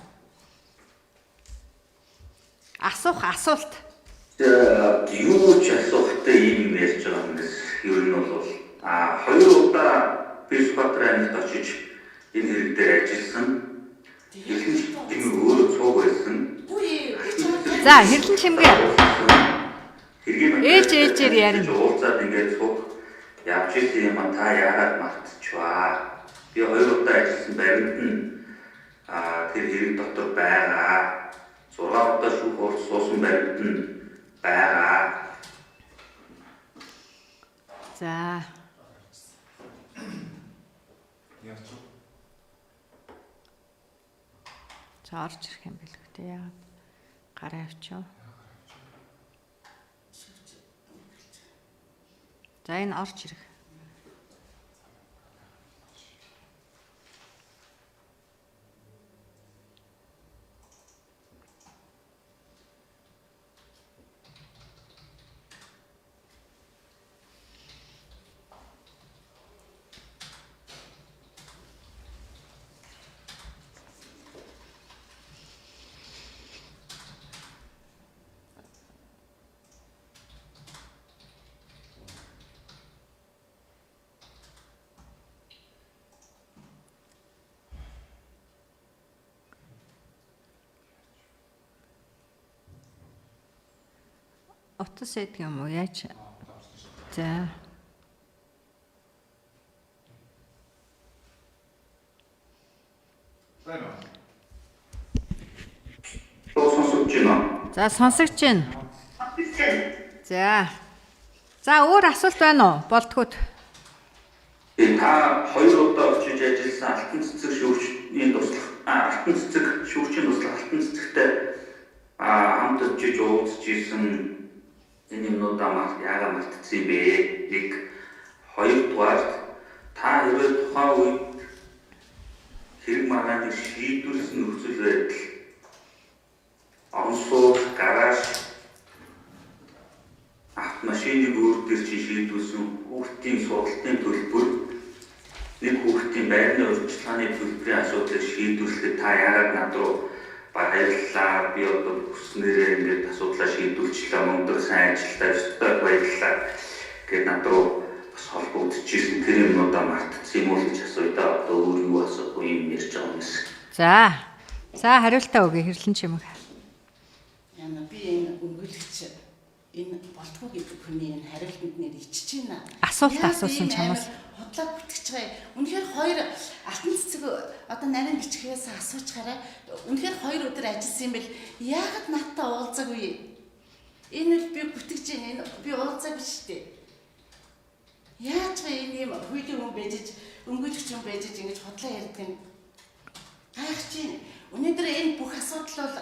Асуух асуулт. Юу ч асуухтай ийм юм ярьж байгаа юмです. Ер нь бол хоёр удаа би Сүхбаатар аймагт очиж энэ хэрэг дээр ажилласан. Хэрлэн чимээ өөрөө цуг байсан. За хэрлэн чимгээ. Ээлж ээлжээр ярина. Уулзаад ингээд цуг явж ирсэн юм а та яагаад мартчихваа? Би хоёр удаа ажилласан баримт нь тэр хэрэг дотор байгаа. 6 удаа шүүх хурал суусан баримт нь байгаа. За. За орж ирэх юм билүү те яагаад гараа авчив. За энэ орж ирэх. Утас байдаг юм уу? Яаж? За. Сонсогч байна уу? За сонсогч байна. За. За өөр асуулт байна уу? Болдгууд. Тэгээ та хоёр удаа очиж ажилласан алтан цэцэг шүүгчний туслах алтан цэцэг шүүгчийн туслах алтан цэцэгтэй хамт очиж уулзж исэн энэ юмнуудаа яагаад мартсан юм бэ? Нэг, хоёрдугаар та хэрвээ тухайн үед хэрэг маргааныг шийдвэрлэсэн нөхцөл байдал орон сууц, гараж, автомашиныг өөр дээр чи шийдвэрлэсэн хүүхдийн сургалтын төлбөр, нэг хүүхдийн байрны урьдчилгааны төлбөрийн асуудлыг шийдвэрлэхэд та яагаад над руу баярлалаа, би одоо хүснээрээ ингээд асуудлаа шийдвэрлэчлээ, мундаг сайн ажиллаа, ёстой баярлалаа гэд над руу бас холбогдчихсэн тэр юмнуудаа мартсан юм уу гэж асууя да. Одоо өөр юу асуух юм ярьж байгаа юм шиг. За. За хариултаа өгье хэрлэн чимэг. Яна би энэ өмгөөлөгч энэ болтгоо гэдэг хүний энэ хариултанд нэр ичж байна. Асуулт асуусан чамаас. Худлаа бүтгэж байгаа. Үнэхээр хоёр алтан цэцэг одоо нарийн бичгээс асууж хараа. Үнэхээр хоёр өдөр ажилласан юм бэл яагаад надтай уулзаагүй? Энэ л би бүтгэж байна. Энэ би уулзаагүй шүү дээ. Яаж вэ энэ юм хуулийн хүн байж өмгөөлөгч хүн байж ингэж худлаа ярьдаг юм. Гайхаж байна. Өнөөдөр энэ бүх асуудал бол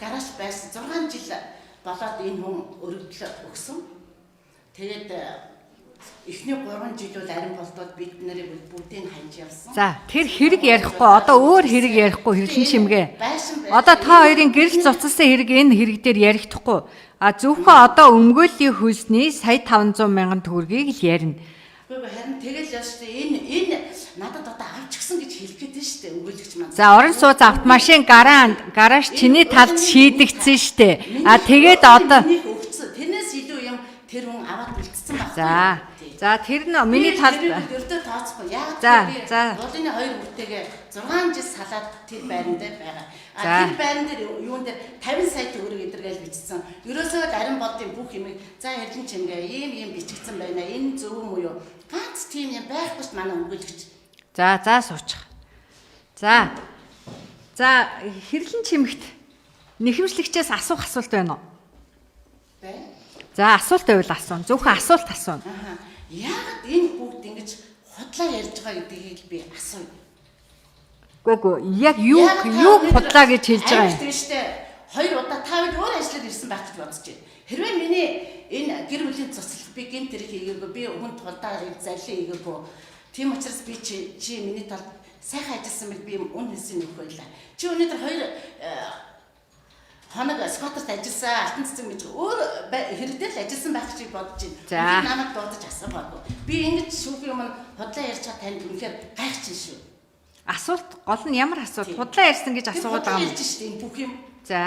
гараж байсан 6 жил болоод энэ хүн өргөдөл өгсөн. Тэгээд эхний 3 жил бол арин болдоод бид нарыг бүгдийг ханж явсан. За тэр хэрэг ярихгүй одоо өөр хэрэг ярихгүй хэрлэн чимгээ. Одоо та хоёрын гэрэл цуцалсан хэрэг энэ хэрэг дээр ярихдаггүй. А зөвхөн одоо өмгөөллийн хөлсний сая 500 мянган төгрөгийг л ярина. Үгүй харин тэгэл яа шүү дээ. Энэ надад одоо авчихсан гэж хэлэх гээд шүү дээ өмгөөлөгч маань. За орон сууц автомашин гараж чиний талд шийдэгдсэн шүү дээ. А тэгээд одоо тэрнээс илүү юм тэр хүн аваад үлдсэн байх. За. За тэр нь миний талд өрдөө тооцохгүй. Яг би уулын хоёр хүүтэйгээ 6 жил салаад тэр байран дээр байгаа. А тэр байран дээр юун дээр 50 сая төгрөг эдэргээл бичсэн. Ерөөсөө л арин болдын бүх юмыг за хэрлэн чимгээ ийм ийм бичигдсэн байна. Энэ зөв юм уу юу? Ганц тийм юм байхгүй ч манай өмгөөлөгч. За за суучих. За. За хэрлэн чимэгт нэхэмжлэгчээс асуух асуулт байна уу? Байна. За асуулт байвал асуун. Зөвхөн асуулт асуун. Аа. Яагаад энэ бүгд ингэж худлаа ярьж байгаа гэдгийг би асууя. Үгүй яг юу худлаа гэж хэлж байгаа юм. Тийм шүү дээ. Хоёр удаа та бид өөр ажиллаад ирсэн байх гэж бодож байна. Хэрвээ миний энэ гэр бүлийн цуцлах би гэмт хэрэг хийгээгүй, би хүн тулдаа заллин хийгээгүй. Тийм учраас би чи миний талд сайхан ажилласан бэл би үн хэлсэн нөхөх байлаа. Чи өнөөдөр хоёр хоног скватерт ажилласан, алтан цэцэг гэж өөр хэрэг дээр л ажилласан байх гэж бодож байна. Би намайг дуудаж асуугаагүй. Би ингэж шүүхийн өмнө худлаа ярьж байгаа танд үнэхээр гайхчихин шүү. Асуулт гол нь ямар асуулт? Худлаа ярьсан гэж асуугаад байгаа юм. Ярьж шүү дээ энэ бүх юм. За.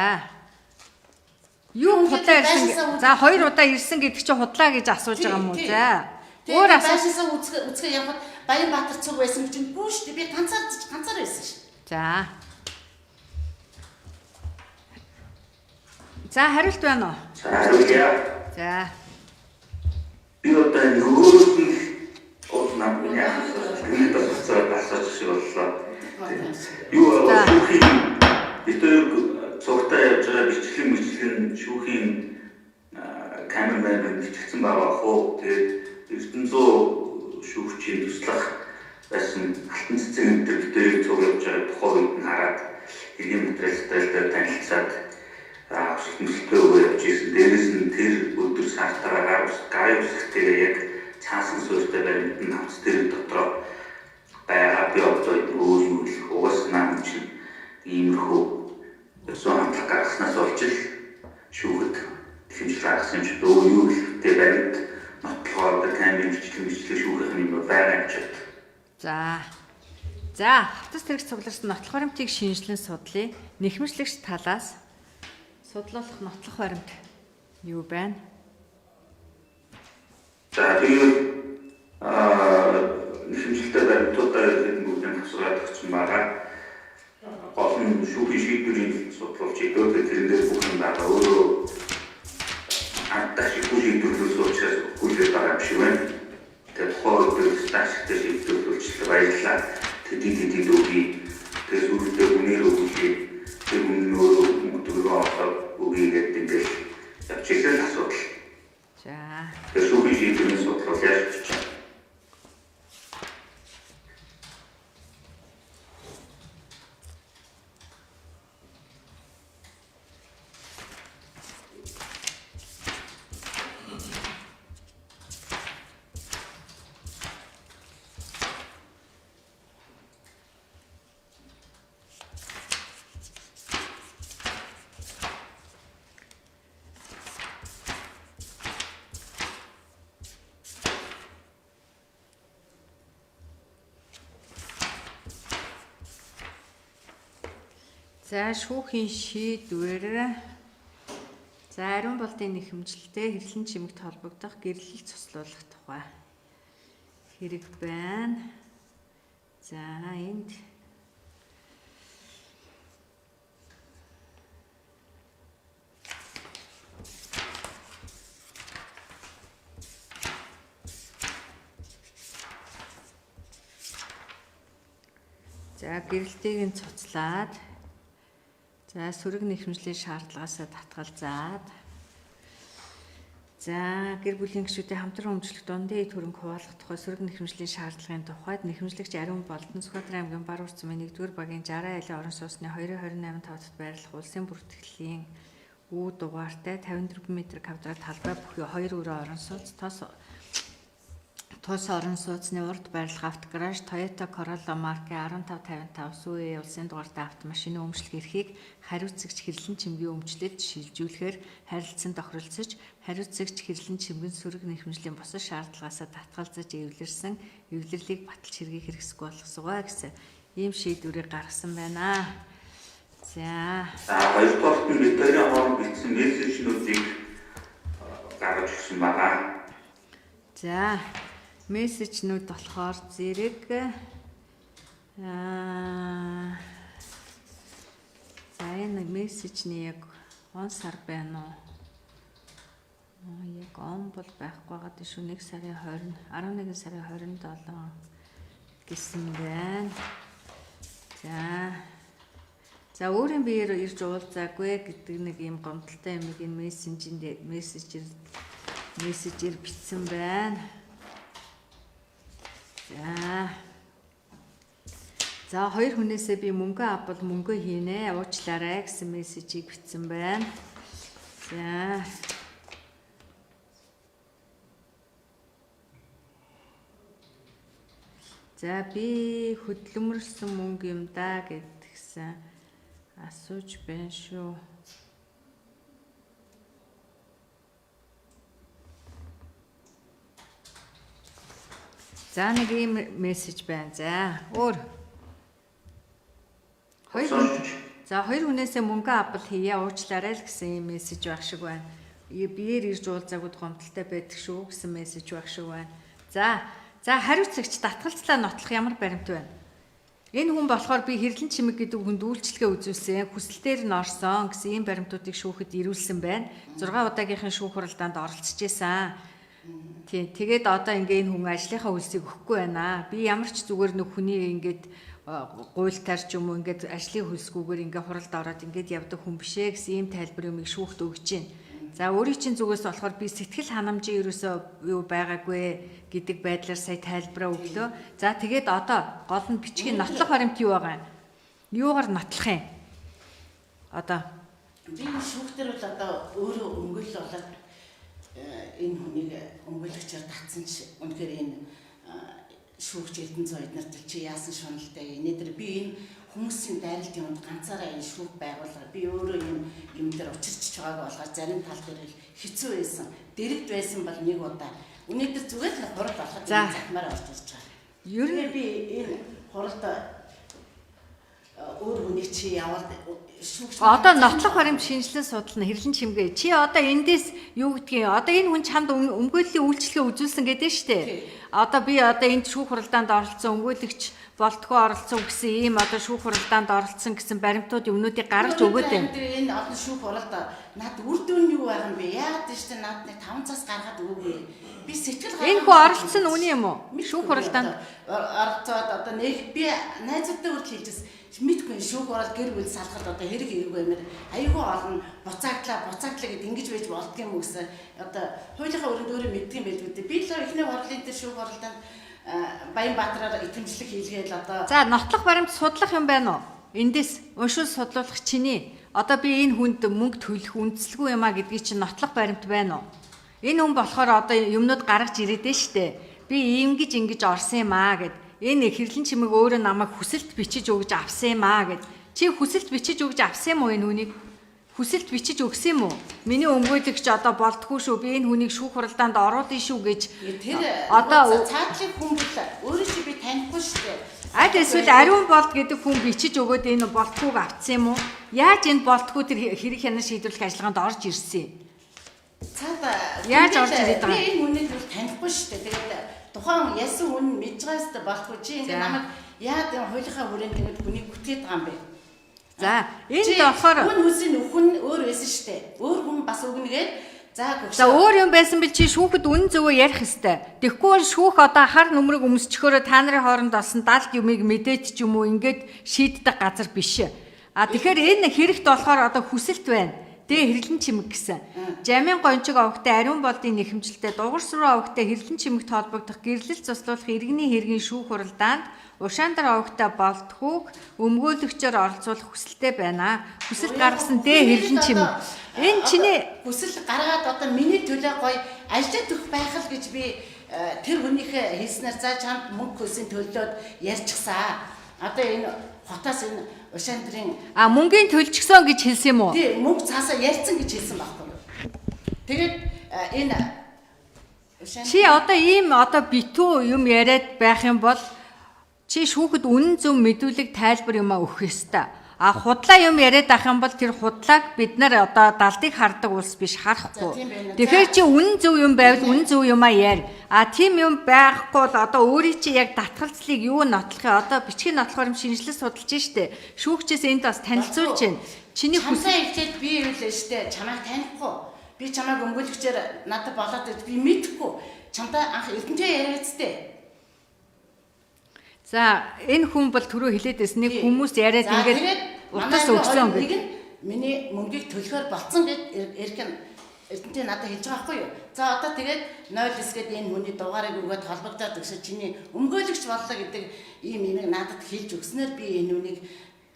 Юу худлаа ярьсан? За хоёр удаа ирсэн гэдэг чинь худлаа гэж асууж байгаа юм уу? За. Өөр асуусаа үзгээ явхад Баянбаатар цуг байсан гэж нь бүү шүү дээ. Би ганцаар байсан шүү. За. За хариулт байна уу? Хариулъя. За. Би одоо энэ өөрөөс нь уул намын яасан бас асууж шиг боллоо. Юу шүүхийн бид хоёр цугтаа явж байгаа бичлэг шүүхийн камермен бичигдсэн байгаа бах уу. Тэгээд Эрдэнэзуу шүүгчийн туслах байсан алтан цэцэг энэ төр бид хоёр цуг явж байгаа тухайн үед нь хараад хэргийн материалтай танилцаад өсөлтөмсөлтөө өгөө явж ирсэн. Дээрээс нь тэр өдөр сартаараа гарын үсгтэйгээ яг цаасан суурьтай баримт нь хавц тэр дотроо байгаа. Би одоо өөр юу хэлэх угаас нам чинь иймэрхүү ерөөсөн хандлага гаргаснаас болж л шүүхэд хэмжил гаргасан юм шиг өөр юу хэлэхтэй баримт нотлогоо одоо камерын бичлэг шүүхийнх нь юм байгаа юм чи. За. За, хавцас тэрэг цугларсан нотлох баримтыг шинжилэн судлая. Нэхэмжлэгч талаас судлуулах нотлох баримт юу байна? За тэгээд нэхэмжлэлтэй баримтуудаа ихэд бүгдийг хавсгаад өгсөн байгаа. Гол нь шүүхийн шийдвэрийн судлуулж идөө тэрэн дээр бүх юм байгаа. Өөрөө анташгүй шийдвэрлүүлсэн учраас үгүй байгаа юм шиг байна. Тэгээд тухайн үед сташтай шийдвэрлүүлчихлээ баярлалаа. Тэдий өгье. Тэгээд сүүлдээ үнээр өгье. Тэр хүн өөрөө мөнгө төгрөгөө олоод өгье гэдэг ингээл Явж ирсэн асуудал. За. Тэр шүүхийн шийдвэрийн судлал яаж хийж байна? За шүүхийн шийдвэр. За ариун болдын нэхэмжлэлтэй хэрлэн чимэгт холбогдох гэрлэл цуслуулах тухай хэрэг байна. За энд За гэрэлтийг нь цуцлаад за сөрөг нэхэмжлийн шаардлагаасаа татгалзаад за гэр бүлийн гишүүдийн хамтран өмчлөх дундын эд хөрөнгө хуваалгах тухай сөрөг нэхэмжлийн шаардлагын тухайд нэхэмжлэгч Ариун Болдон Сүхбаатар аймгийн Баруун замын 1-р багийн 60 айлын орон сууцны 2-28 тооцод байрлах улсын бүртгэлийн үү дугаартай 54 м квадрат талбай бүхий 2 өрөө орон сууц тос Тус орон сууцны урд байрлах автогараж Toyota Corolla маркийн 1555 СҮЭ улсын дугаартай автомашины өмчлөх эрхийг хариуцагч хэрлэн чимгийн өмчлөлд шилжүүлэхээр харилцан тохиролцож, хариуцагч хэрлэн чимгэн сөрөг нэхэмжлийн бусад шаардлагаасаа татгалзаж эвлэрсэн эвлэрлийг баталж хэргийг хэрэгсэхгүй болгосгоо гэсэн ийм шийдвэрийг гаргасан байна. За. За хоёрдугаар нь бид хоёрын хооронд бичсэн мессежнүүдийг гаргаж өгсөн байгаа. За. Мессежнүүд болохоор зэрэг за энэ мессежний яг он сар байна уу? Яг он бол байхгүй байгаа шүү. 1 сарын 20, 11 сарын 27 гэсэн байна. За. За өөрийн биеэр ирж уулзаагүй гэдэг нэг ийм гомдолтой юмыг энэ мессежинд мессежээр бичсэн байна. За. За хоёр хүнээсээ би мөнгө авбал мөнгө хийнэ, уучлаарай гэсэн мессежийг бичсэн байна. За. За би хөдөлмөрлсөн мөнгө юм да гэдгсэн асууж байна шүү. За нэг ийм мессеж байна. За өөр. За хоёр хүнээсээ мөнгө авбал хийе уучлаарай л гэсэн ийм мессеж байх шиг байна. Биеэр ирж уулзаагүйд гомдолтой байдаг шүү гэсэн мессеж байх шиг байна. За хариуцагч татгалцлаа нотлох ямар баримт байна? Энэ хүн болохоор би хэрлэн чимэг гэдэг хүнд үйлчлэгээ үзүүлсэн, хүсэлтээр нь орсон гэсэн ийм баримтуудыг шүүхэд ирүүлсэн байна. 6 удаагийнхын шүүх хуралдаанд оролцож исэн. Тийм. Тэгээд одоо ингээ энэ хүн ажлынхаа хөлсийг өгөхгүй байна. Би ямар ч зүгээр нэг хүний ингээд гуйлтаар ч юм уу ингээд ажлын хөлсгүйгээр ингээ хуралд ороод ингээд явдаг хүн биш ээ гэсэн ийм тайлбар юмыг шүүхт өгч байна. За өөрийн чинь зүгээс болохоор би сэтгэл ханамжийн ерөөсөө юу байгаагүй гэдэг байдлаар сая тайлбараа өглөө. За тэгээд одоо гол нь бичгийн нотлох баримт юу байгаа юм? Юугаар нотлох юм? Одоо би шүүхтэр бол одоо өөрөө өмгөөлөл болоод энэ хүнийг өмгөөлөгчөөр татсан ч үнэхээр энэ шүүгч Эрдэнэ эднэрт чи яасан шуналтай энэ дэр би энэ хүмүүсийн дайралт юмд ганцаараа энэ шүүх байгуулга би өөрөө юм дээр учирч байгааг болохоор зарим тал дээр хэцүү байсан. Дэрэгд байсан бол нэг удаа. Өнөөдөр зүгээр л хурал болоход энэ захмаар орж ирж байгаа. Ер нь би энэ хуралд өөр хүнийг чи яваад шүүгч одоо нотлох баримт шинжилэн судална хэрлэн чимгээ. Чи одоо эндээс юу гэдгийг одоо энэ хүн чамд өмгөөллийн үйлчлэгээ үзүүлсэн гэдэг нь шүү дээ. Одоо би одоо энд шүүх хуралдаанд оролцсон өмгөөлөгч болтгоо оролцсон гэсэн ийм одоо шүүх хуралдаанд оролцсон гэсэн баримтууд юмнуудыг гаргаж өгөөд байна. Энэ олон шүүх хуралд над үр дүн нь юу байх юм бэ? Яагаад тийш тэ над нэг 5 цаас гаргаад өгөөгүй. Би сэтгэл Энэ хүн оролцсон нь үнэн юм уу? Шүүх хуралдаанд оролцоод одоо нэг би найзуудтай хүртэл хэлжсэн. Мэдгүй шүүх орол гэр бүл салахад одоо хэрэг хэрэг юмэр айгүй олон буцаагдлаа буцаагдлаа гэд ингэж байж болдго юм уу гэсэн одоо хуулийнхаа өрөөнд өөрөө мэддэг юм байлгүй дээ. Би л эхний хурлын дээр шүүх хуралдаанд Баянбаатараар итгэмжлэг хийлгээл одоо За, нотлох баримт судлах юм байна уу? Эндээс уншуул судлуулах чиний. Одоо би энэ хүнд мөнгө төлөх үндсэлгүй юм а гэдгийг чинь нотлох баримт байна уу? Энэ хүн болохоор одоо юмнууд гаргаж ирээд нь штэ. Би ингэж ингэж орсон юм аа гэд. Энэ хэрлэн чимэг өөрөө намайг хүсэлт бичиж өгж авсан юм аа гэд. Чи хүсэлт бичиж өгж авсан юм уу энэ хүнийг? Хүсэлт бичиж өгсөн юм уу? Миний өмгөөлөгч одоо болдгоо шүү. Би энэ хүнийг шүүх хуралдаанд оруулна шүү гэж. Тэр Одоо цаатлын хүн бол өөрөө чи би танихгүй шүү дээ. Аль эсвэл ариун болд гэдэг хүн бичиж өгөөд энэ болтгууг авцсан юм уу? Яаж энэ болтгуу тэр хэрэг хянан шийдвэрлэх ажиллагаанд орж ирсэн юм? Цаад Яаж орж ирээд байгаа юм? Би энэ хүнийг бол танихгүй шүү дээ. Тэгээд тухайн ясан хүн мэдж байгаа хэвээр болтгоо чи ингэ намайг яад энэ хуулийнхаа хүрээнд ингэж хүнийг бүтээд байгаа юм бэ? За, энд болохоор хүн хүсийн нөхөн өөр байсан шүү дээ. Өөр хүн бас өгнөгээд за гөгш. За, өөр юм байсан бил чи шүүхэд үнэн зөвөө ярих хэвээр. Тэгэхгүй бол шүүх одоо хар нүмрэг өмсчхөөрөө та нарын хооронд болсон далд юмыг мэдээд ч юм уу ингээд шийддэг газар биш. А тэгэхээр энэ хэрэгт болохоор одоо хүсэлт байна. Дэ хэрлэн чимэг гэсэн. Жамин гончиг овогтой ариун болдын нэхэмжлэлтэй дугар сүрэн овогтой хэрлэн чимэгт холбогдох гэрлэл цуслуулах иргэний хэргийн шүүх хуралдаанд Ушаандар овогтой болтхүүг өмгөөлөгчөөр оролцуулах хүсэлтэй байна. Хүсэлт гаргасан дэ хэрлэн чимэг. Энэ чиний хүсэл гаргаад одоо миний төлөө гоё ажиллаж өгөх байх л гэж би тэр хүнийхээ хэлснээр за чамд мөнгө хөлсийн төлөөд ярьчихсан. Одоо энэ хотоос энэ Ушаандрын А мөнгөний төлчихсөн гэж хэлсэн юм уу? Тий, мөнгө цаасаа ярьсан гэж хэлсэн байхгүй юу. Тэгээд энэ Чи одоо ийм одоо битүү юм яриад байх юм бол чи шүүхэд үнэн зөв мэдүүлэг тайлбар юмаа өгөх ёстой. А худлаа юм яриад ах юм бол тэр худлааг бид нар одоо далдыг хардаг улс биш, харахгүй. Тэгэхээр чи үнэн зөв юм байвал үнэн зөв юмаа яар. А тийм юм байхгүй бол одоо өөрийн чи яг татгалцлыг юу нотлох юм? Одоо бичгийн нотлохоор юм шинжилэл судалж штэ. Шүүгчээс энд бас танилцуулж байна. Чиний хүсэл ихтэй би юу лээ штэ. Чамайг танихгүй. Би чамайг өмгөөлөгчээр надад болоод ир би мэдэхгүй. Чамтай анх эрдэнтэй яриацтэй. За, энэ хүн бол түрүү хэлээд байсан нэг хүмүүс яриад ингээд утас өгсөн гэдэг. Нэг нь миний мөнгийг төлөхөөр болцсон гэд эрхэн эрдэнтэй надад хэлж байгаа байхгүй юу. За одоо тэгээд 0 хэсгээд энэ хүний дугаарыг өгөөд холбогдоод өгсөн чиний өмгөөлөгч боллоо гэдэг ийм имийг надад хэлж өгснээр би энэ үнийг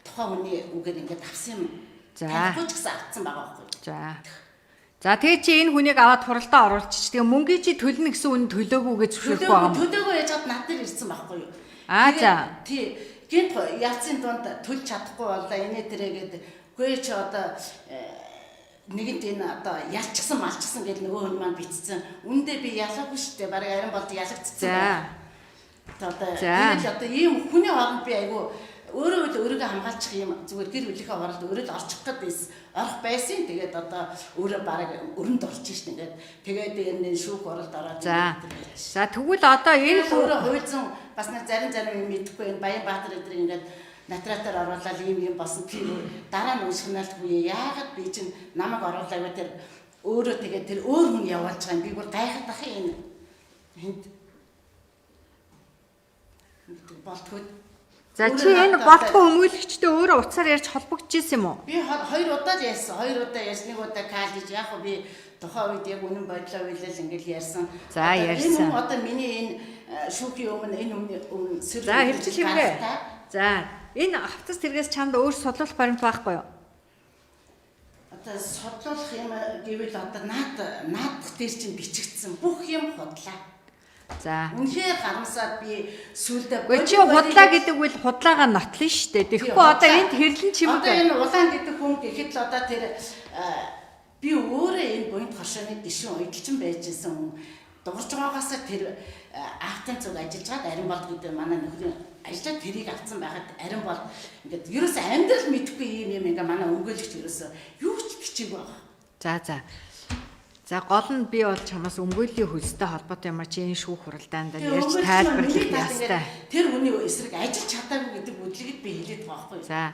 тухайн хүний үгээр ингээд авсан юм. За. Танихгүй ч гэсэн авцсан байгаа байхгүй юу. За. За тэгээ чи энэ хүнийг аваад хуралдаа оруулчих. Тэгээ мөнгийг чи төлнө гэсэн үн төлөөгүй гэж зөвшөөрөхгүй байгаа юм. Төлөөгүй яж хад над дээр ирсэн байхгүй юу. Аа за. Тий. Гинт ялцын дунд төлж чадахгүй боллоо. Инээ тэрээгээд үгүй чи одоо нэгэнт энэ одоо ялчсан малчсан гэж нөгөө хүн маань бичсэн. Үндэ би ялаагүй шүү дээ. Бараг арин болд ялагдчихсан. За. Одоо тэгэл одоо ийм хүний хооронд би айгүй өөрөө л өөрийгөө хамгаалчих юм зүгээр гэр бүлийнхээ хооронд өөрөө л орчих гээд байсан. Орох байсан. Тэгээд одоо өөрөө бараг өрөнд орж шин ингээд тэгээд энэ шүүх оролд ороод. За. За тэгвэл одоо энэ өөрөө хууль зүйн бас нэг зарим зарим юм мэдэхгүй энэ Баянбаатар эдэр ингээд натратаар оруулаад ийм юм болсон. Тэр дараа нь уншихнаалтгүй яагаад би чинь намайг оруулаагүй тэр өөрөө тэгээд тэр өөр хүн явуулж байгаа юм. Би бүр гайхаад ах юм. Энд болтгоо. За чи энэ болтгоо өмгөөлөгчтэй өөрөө утсаар ярьж холбогдож исэн юм уу? Би хоёр удаа л ярьсан. Хоёр удаа ярьсан. Нэг удаа каллеж яг хөө би тухайн үед яг үнэн бодлоо үйлэл ингээл ярьсан. За ярьсан. Энэ хүн одоо миний энэ шүүхийн өмнө энэ өмнө өмнө сэрэг. За хэлжил хэмгээ. За энэ автос тэргээс чамд өөр судлах баримт байхгүй юу? Одоо судлах юм гэвэл одоо наад наадах дээр чинь бичигдсэн бүх юм худлаа. За. Үнэхээр харамсаад би сүулдэ Гэхдээ чи худлаа гэдэг үйл худлаагаа нотлно шүү дээ. Тэгэхгүй одоо энд хэрлэн чимэг. Одоо энэ улаан гэдэг хүн гэхэд л одоо тэр би өөрөө энэ буянт хоршооны гишүүн уйдалчин байж исэн хүн. Дугарч байгаагаасаа тэр автын цуг ажиллаж байгаад арин болд гэдэг манай нөхрийн ажиллаад тэрийг авцсан байхад арин бол ингээд ерөөсөө амьдрал мэдэхгүй юм юм ингээ манай өмгөөлөгч ерөөсөө юу ч бичээгүй байгаа. За за. За гол нь би бол чамаас өмгөөллийн хөлстэй холбоотой юм а чи энэ шүүх хуралдаанд ярьж тайлбарлах ёстой. Тэр хүний эсрэг ажиллаж чадаагүй гэдэг бүдлэгэд би хэлээд байгаа байхгүй юу? За.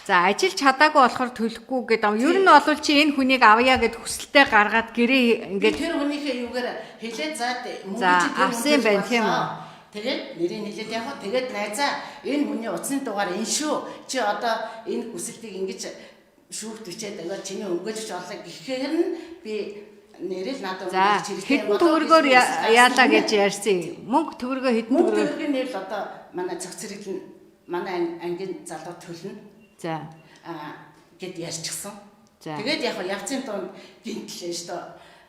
За ажиллаж чадаагүй болохоор төлөхгүй гэдэг юм. Ер нь бол чи энэ хүнийг авъя гэд хүсэлтэд гаргаад гэрээ ингээд тэр хүнийхээ юугаар хэлээд за мөнгө чи авсан юм байна тийм үү? Тэгээд нэрийг хэлээд яг хөө тэгээд найзаа энэ хүний утасны дугаар энэ шүү. Чи одоо энэ хүсэлтийг ингэж шүүхт бичээд өгөөд чиний өмгөөлөгч боллоо гэхээр нь би нэрэл надад За өмгөөлөгч хэрэгтэй хэдэн болоо төгрөгөөр гэж хүсэл яалаа гарсан. гэж ярьсан. Мөнгө төгрөгөө хэдэн Мөнгө төгрөгөөр? төгрөгийн нэрэл одоо манай цог цэрэгэл нь манай ангийн залуу төлнө За. а гэд ярьчихсан. За. Тэгээд яг явцын дунд гинтлээ шүү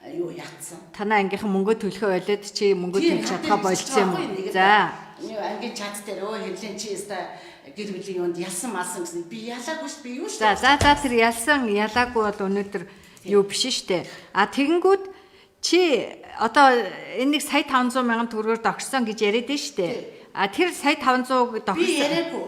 дээ юу ятсан. Танай ангийнхан мөнгө төлөхөө болоод чи мөнгө төлж чадхаа болцсон юм уу? За. Юу ангийн чат дээр өө хэвлэн чи өста гэр бүлийн юунд ялсан малсан гэсэн би ялаагүй шүү би юу шүү. За за за тэр ялсан ялаагүй бол өнөөдөр юу биш штэ. А тэгэнгүүт чи одоо энэ нэг сая 500 мянган төгрөгөөр догшсон гэж яриад нь штэ. А тэр сая 500-г Би догшсон. яриаггүй.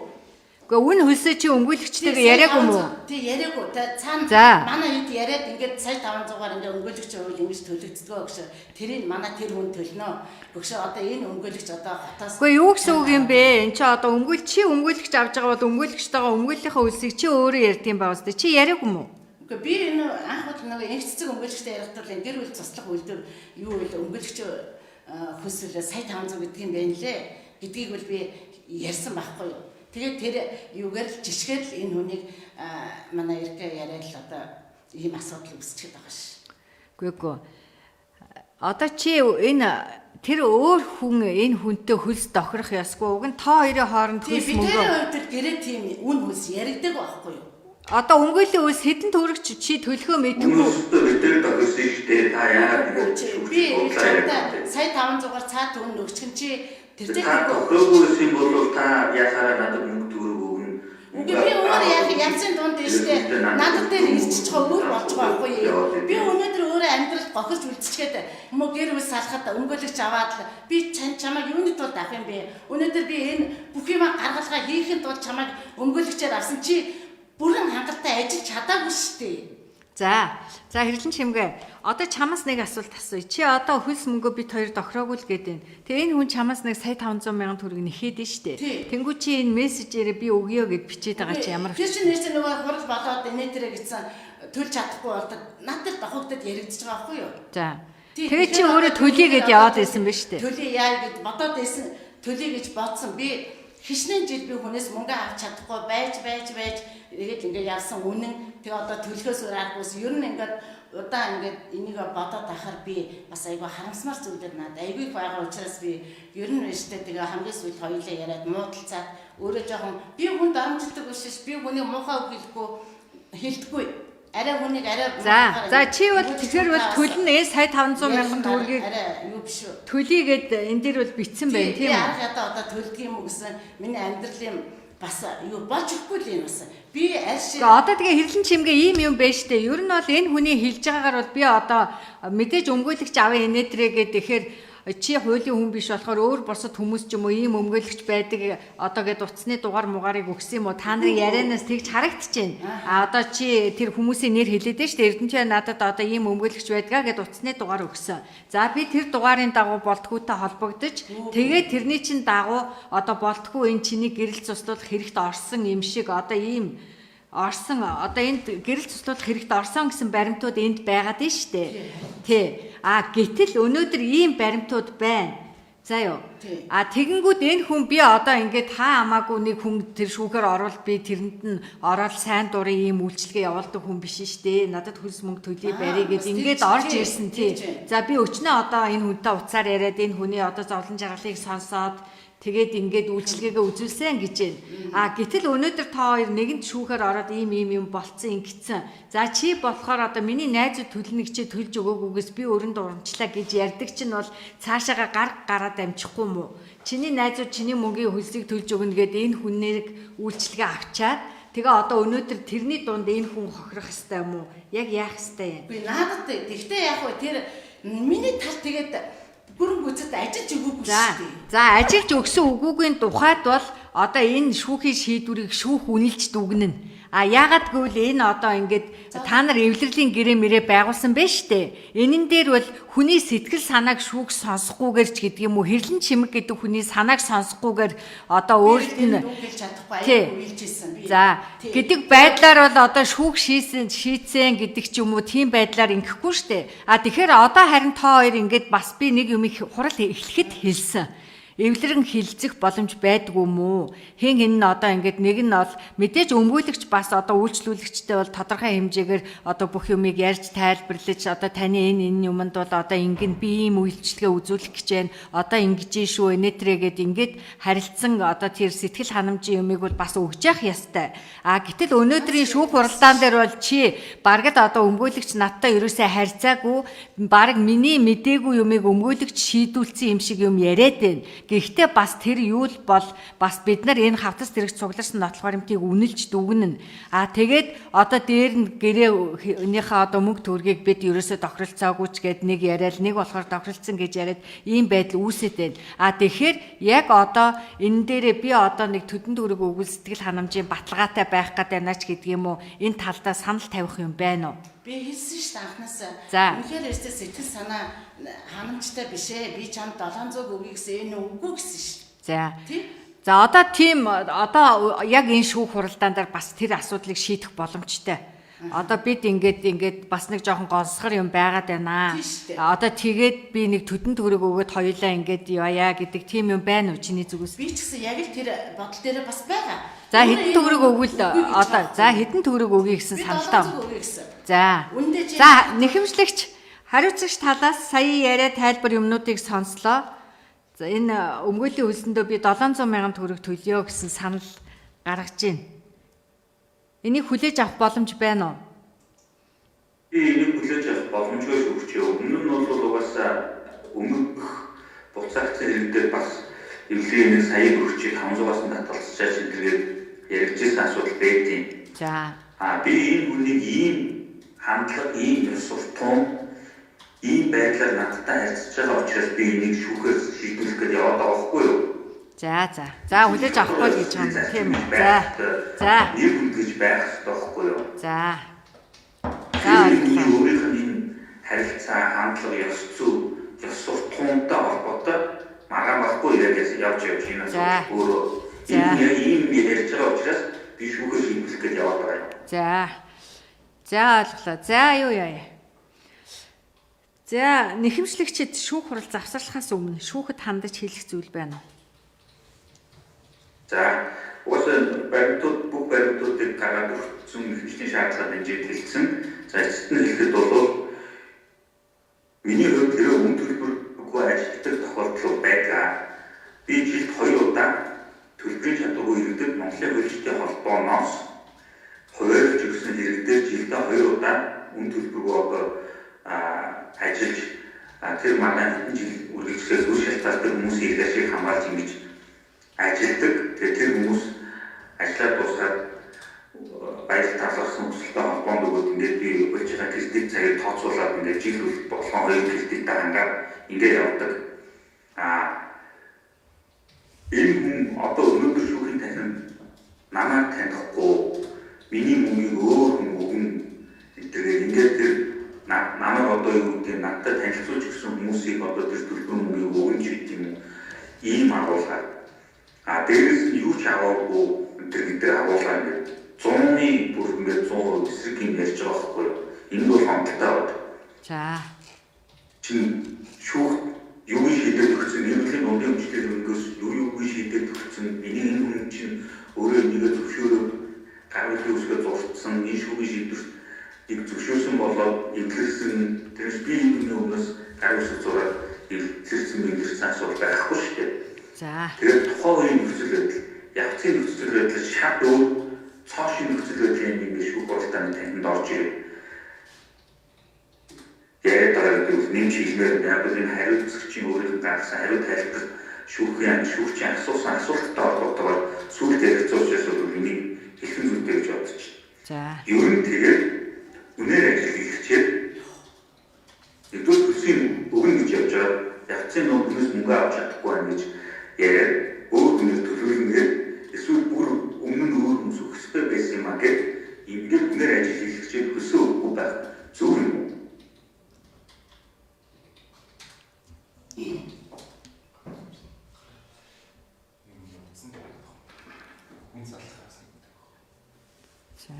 Гэхдээ үн хөлсөө чи өмгөөлөгчтэйгээ яриаг юм уу? Тий яриаггүй. Та цаана За. манай хэд яриад ингээд сая 500-аар ингээд өмгөөлөгч байвал ингэж төлөгддгөө гэж тэрийг манай тэр хүн төлнө. Гөгшөө одоо энэ өмгөөлөгч одоо хотоос Гэхдээ юу гэсэн үг юм бэ? Энд чи одоо өмгөөл чи өмгөөлөгч авч байгаа бол өмгөөлөгчтэйгээ өмгөөлийнхээ хөлсийг чи өөрөө ярьдсан байгаа үстэй. Чи яриаг юм уу? Үгүй би энэ анх бол нөгөө инх цэцэг өмгөөлөгчтэй ярих тул энэ гэр бүл туслах үйлдвэр юу вэ өмгөөлөгч хүсвэл сая 500 гэдэг юм байна лээ гэдгийг бол би ярьсан байхгүй юу. Тэгээд тэр юугаар л жишгээр л энэ хүнийг манай эргээ яриад л одоо ийм асуудал үүсчихэд байгаа ш. Үгүй эгүй. Одоо чи энэ тэр өөр хүн энэ хүнтэй хөлс тохирох ёсгүй. Уг нь та хоёрын хооронд Тийм хөлс би мөнгө. тэрийн хувьд тэр гэрээ тийм үн хөлс яригдаг байхгүй юу. Одоо өмгөөллийн хөлс хэдэн төгрөг чи төлөхөө мэдэхгүй. Өмнөөс бид тэр тохирсон шүү дээ. Та яагаад Үгүй ингэж чи шүүгч би буудлаа чамдаа яриад байна? сая 500-аар цаад түн нөгчгөн чи тэр зэ Та тохироогүй байсан бол та яхаараа надад мөнгө төгрөг өгнө. Үгүй би өөр яах явцын дунд нь штэ надад дээр ирчих байгаа өөр болж байгаа байхгүй юу? Би өнөөдөр өөрөө амьдралд гохирч үлдчихээд юм уу гэр бүл салахад өмгөөлөгч аваад л би чан чамайг юуны тулд авах юм бэ? Өнөөдөр би энэ бүх юма гаргалгаа хийхин тулд чамайг өмгөөлөгчээр авсан чи бүрэн хангалттай ажиллаж чадаагүй штэ. За. За хэрлэн чимгээ. Одоо чамаас нэг асуулт асууя. Чи одоо хөлс мөнгөө бит хоёр тохироогүй л гээд байна. Тэгээ энэ хүн чамаас нэг сая 500 мянган төгрөг нэхэд нь штэ. Тий. Тэнгүү чи энэ мессежээрээ би өгье гэд бичээд байгаа чи ямар Тэр чинь нэр чинь нөгөө хурал болоод инээ тэрэ гэсэн төлж чадахгүй болдог. Над дээр дохогдод яригдчих байгаа байхгүй юу? За. Тий, Тэгээ чи тэгэхээр өөрөө одоо төлөе гэд төлөе яваад одоо байсан биз дээ. Төлөе яа гэд бодоод байсан. Төлөе гэж бодсон. Би хичнээн жил би хүнээс мөнгө авч чадахгүй байж байж байж тэгээд ингээд явсан үнэн. Тэгээ одоо төлөхөөс өөр аргагүйс. Ер нь ингээд удаан ингээд энийг бодоод ахаар би бас айгүй харамсмар зүйлээр надад айгүй их байгаа учраас би ер нь биш тэ тэгээ хамгийн сүүлд хоёулаа яриад муудалцаад өөрөө жоохон би хүн дарамтдаг биш ш би хүний муухай үг хэлэхгүй хэлдэггүй. Арай хүнийг арай За. За чи бол тэгэхээр бол төлнө ээ сая 500 мянган төгрөгийг арай юу биш үү? төлөе гэд энэ дээр бол бичсэн байна Тийм тийм үү? арга ядаа одоо төлдөг юм уу гэсэн миний амьдралын бас юу болж өгөхгүй л юм бас. Би аль шиг Гэхдээ одоо тэгээ хэрлэн чимгээ ийм юм байна штэ. Ер нь бол энэ хүний хэлж байгаагаар бол би одоо мэдээж өмгөөлөгч аваа инээдрээ гэдэг тэгэхээр чи хуулийн хүн биш болохоор өөр бусад хүмүүс ч юм уу ийм өмгөөлөгч байдаг одоо гэд утасны дугаар мугаарыг өгсөн юм уу та нарын ярианаас тэгж харагдчихээн. А одоо чи тэр хүмүүсийн нэр хэлээд нь штэ. Эрдэнэчээ надад одоо ийм өмгөөлөгч байдгаа гэд утасны дугаар өгсөн. За би тэр дугаарын дагуу болтгүйтэй холбогдож тэгээд тэрний чин дагуу одоо болтгүй энэ чиний гэрэл цуслуулах хэрэгт орсон юм шиг одоо ийм орсон одоо энд гэрэл цуслуулах хэрэгт орсон гэсэн баримтууд энд байгаад нь штэ. Тий. А гэтэл өнөөдөр ийм баримтууд байна. За юу. Тий. А тэгэнгүүт энэ хүн би одоо ингээд хаа хамаагүй нэг хүн тэр шүүхээр орвол би тэрэнд нь ороод сайн дурын ийм үйлчлэгээ явуулдаг хүн биш штэ. Надад хөлс мөнгө төлөе Аа, барь гэд бас ингээд тийм орж тийм, ирсэн тий. тийм. За би өчнөө одоо энэ хүнтэй уцаар яриад энэ хүний одоо зовлон жаргалыг сонсоод тэгээд ингээд үйлчлэгээгээ үзүүлсэн гэж байна. А гэтэл өнөөдөр та хоёр нэгэнд шүүхээр ороод ийм ийм юм болцсон ингэсэн. За чи болохоор одоо миний найзууд төлнө гэж чи төлж өгөөгүйгээс би өрөнд урамчлаа гэж ярьдаг чинь бол цаашаага гар гараад амжихгүй юм уу? Чиний найзууд чиний мөнгийн хөлсийг төлж өгнө гэд энэ хүнийг үйлчлэгээ авчаад тэгээ одоо өнөөдөр тэрний дунд энэ хүн хохирох хэвээр юм уу? Яг яах хэвээр юм? би надад тэгтээ яг уу тэр миний тал тэгээд бүрэн гүцэд ажиллаж өгөөгүй За шүү дээ. за ажиллаж өгсөн үгүйгийн тухайд бол одоо энэ шүүхийн шийдвэрийг шүүх үнэлж дүгнэнэ. А яагаад гэвэл энэ одоо ингээд та нар эвлэрлийн гэрээ мэрээ байгуулсан байж штэ. Энэн дээр бол хүний сэтгэл санааг шүүх сонсохгүйгээр ч гэдэг юм уу хэрлэн чимэг гэдэг хүний санааг сонсохгүйгээр одоо өөрөлд нь үг хэлж чадахгүй Тий. аягүй илжсэн би. За Тий. гэдэг байдлаар бол одоо шүүх шийсэн шийдсэн гэдэг ч юм уу тийм байдлаар ингэхгүй штэ. А тэгэхээр одоо харин та хоёр ингээд бас би нэг юм их хурал эхлэхэд хэлсэн. Эвлэрэн хилцэх боломж байдгүй юм уу? Хин хин нь одоо ингээд нэг нь бол мэдээж өмгөөлөгч бас одоо үйлчлүүлэгчтэй бол тодорхой хэмжээгээр одоо бүх юмыг ярьж тайлбарлаж одоо таны энэ энэ юмд бол одоо ингэн би ийм үйлчлэгээ үзүүлэх гэж байна. Одоо ингэж шүү энэтрээгээд ингээд харилцсан одоо тэр сэтгэл ханамжийн юмыг бол бас өгж явах ёстой. А гэтэл өнөөдрийн шүүх хуралдаан дээр бол чи бараг л одоо өмгөөлөгч надтай ерөөсөө харьцаагүй бараг миний мдээгүй юмыг өмгөөлөгч шийдүүлсэн юм шиг юм яриад байна. Гэхдээ бас тэр юу л бол бас бид нар энэ хавтас тэрэг цугларсан нотлох баримтыг үнэлж дүгнэн. А тэгээд одоо дээр нь гэрээнийхээ одоо мөнгө төгрөгийг бид ерөөсөө тохиролцоогүй ч гэд нэг яриад нэг болохоор тохиролцсон гэж яриад ийм байдал үүсэт байна. А тэгэхээр яг одоо энэ дээрээ би одоо нэг төдөн төгрөг өгвөл сэтгэл ханамжийн баталгаатай байх гэдэг байна ч гэдэг юм уу, энэ талдаа санал тавих юм байна уу? Би хэлсэн шүү дээ анхнаасаа. За. Үнэхээр эртээ сэтгэл санаа ханамжтай биш ээ. Би чамд 700 өгье гэсэн, энэ үгүй гэсэн шүү. За. Тий? За одоо тийм одоо яг энэ шүүх хуралдаан дээр бас тэр асуудлыг шийдэх боломжтой. Одоо бид ингээд бас нэг жоохон голсгор юм байгаад байна. Тийм шүү дээ. Одоо тэгээд би нэг төдөн төгрөг өгөөд хоёулаа ингээд явъя гэдэг тийм юм байна уу чиний зүгээс? Би ч гэсэн яг л тэр бодол дээрээ бас байгаа. За Өөрөө хэдэн энэ төгрөг өгвөл үгүй гэж одоо байгаа. за хэдэн төгрөг өгье гэсэн Би саналтай. 700 өгье гэсэн. За. Үндэ чи- За нэхэмжлэгч хариуцагч талаас сая яриа тайлбар юмнуудыг сонслоо. За энэ өмгөөлийн хөлсөндөө би 700 мянган төгрөг төлөё гэсэн санал гаргаж байна. Энийг хүлээж авах боломж байна уу? Би энийг хүлээж авах боломжгүй шүүгчээ. Өмнө нь бол угаасаа өмнөх буцаагдсан хэрэг дээр бас эвлэрийн нэг сая хөрчийг 500-аас нь татгалзчаач энтергээд яригдчихсан асуудал байдیں۔ За. А би энэ хүнийг ийм хандлага, ийм ёс суртахуун, ийм байдлаар надтай харьцаж байгаа учраас би энийг шүүхээр шийдвэрлэх гээд яваад байгаа байхгүй юу? За за. За хүлээж авахгүй л гэж байгаа юм тийм үү? За. За. Нэр хүнд гэж байх хэрэгтэй байхгүй юу? За. За Тэр ойлголоо. хүний өөрийнх нь энэ харилцаа, хандлага, ёс зүй, ёс суртахуунтай холбоотой маргаан болохгүй яг явж явж энэ За. асуудал өөрөө За. энэ яг ийм ярьж байгаа учраас би шүүхээр шийдвэрлэх гээд яваад байгаа юм. За. За ойлголоо. За юу яа. За нэхэмжлэгчид шүүх хурал завсарлахаас өмнө шүүхэд хандаж хэлэх зүйл байна уу? За угаасаа баримтууд бүх баримтуудыг гаргаад өгсөн механизмын шаардлага дэмжиж хэлсэн. За эцэст нь хэлэхэд бол миний хувьд хэрэг үн төлбөргүй ажилладаг тохиолдол байгаа. Би жилд 2 удаа төлбөрийн чадваргүй иргэдэд Монголын хуульчдын холбооноос хуваарлж өгсөн хэрэг дээр жилдээ 2 удаа үн төлбөргүй одоо ажиллаж тэр манай хэдэн жил үргэлжлээс үр шалтгаалтай хүмүүсийн эрх ашиг хамгаалж ингэж ажилдаг. Тэгээ тэр хүмүүс ажиллаа дуусгаад баяр талархсан хүсэлтэй холбоонд өгөөд ингээд би болж байгаа кредит цагийг тооцоолоод ингээд жил болгон хоёр кредиттэй хангаад ингээд явдаг. Энэ хүн одоо өнөөдөр шүүхийн танхимд намайг танихгүй миний мөнгийг өөр хүн өгнө гэдгээр ингээд тэр намайг одоо юу гэдэг надтай танилцуулж өгсөн хүмүүсийг одоо тэр төлбөр мөнгийг өгнө ч гэдэг юм уу ийм агуулгаар. А дээрээс нь юу ч аваагүй тэр гэдэг агуулгаар ингээд 100-ны бүр ингээд 100% эсрэг юм ярьж байгаа байхгүй юу? Энэ бол хомдолтой байна. За. Чин шүүх юуг шийдээд өгсөн, нийгмийн дундын өмчлөл өнгөөс юуг шийдээд өгсөн, миний энэ хүн чинь өөрөө энийгээ зөвшөөрөөд гар үлийн үсгээ зурцсан, энэ шүүхийн шийдвэрт нэг зөвшөөрсөн болоод эвлэрсэн. Тэрс би энэ хүний өмнөөс гар үсэг зураад эвлэрсэн мэндэрсэн асуудал байхгүй шүү дээ. За. Тэгээд тухайн үеийн нөхцөл байдал, явцын нөхцөл байдал шат өөр, цоо шин нөхцөл байдлын юм ингэ шүүх хуралдааны танхимд орж ирээ. Яриад байгаа гэдэг нь нэмж хэлмээр байна. Яг л энэ хариуцагчийн өөрийнх нь гаргасан хариу тайлбар шүүгчийн асуусан асуулттай холбоотойгоор сүүлд ярилцсан учраас бол энийг хэлхэн зүйтэй гэж бодож байна. За. Ер нь тэгээд үнээр ажил хийхчээд нэгдүгээр төсвийн өгнө гэж явж байгаа. Явцын нөө хүнээс мөнгө авч чадахгүй байна гэж яриад өөр хүнээр төлөвлөнгээд эсвэл бүр өмнө нь өөр хүмүүс өгөх ёстой байсан юм а гэд ингээд үнээр ажил хийхчээд хөсөө өгөхгүй байх зөв юм уу? За.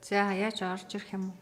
За яаж орж ирэх юм уу?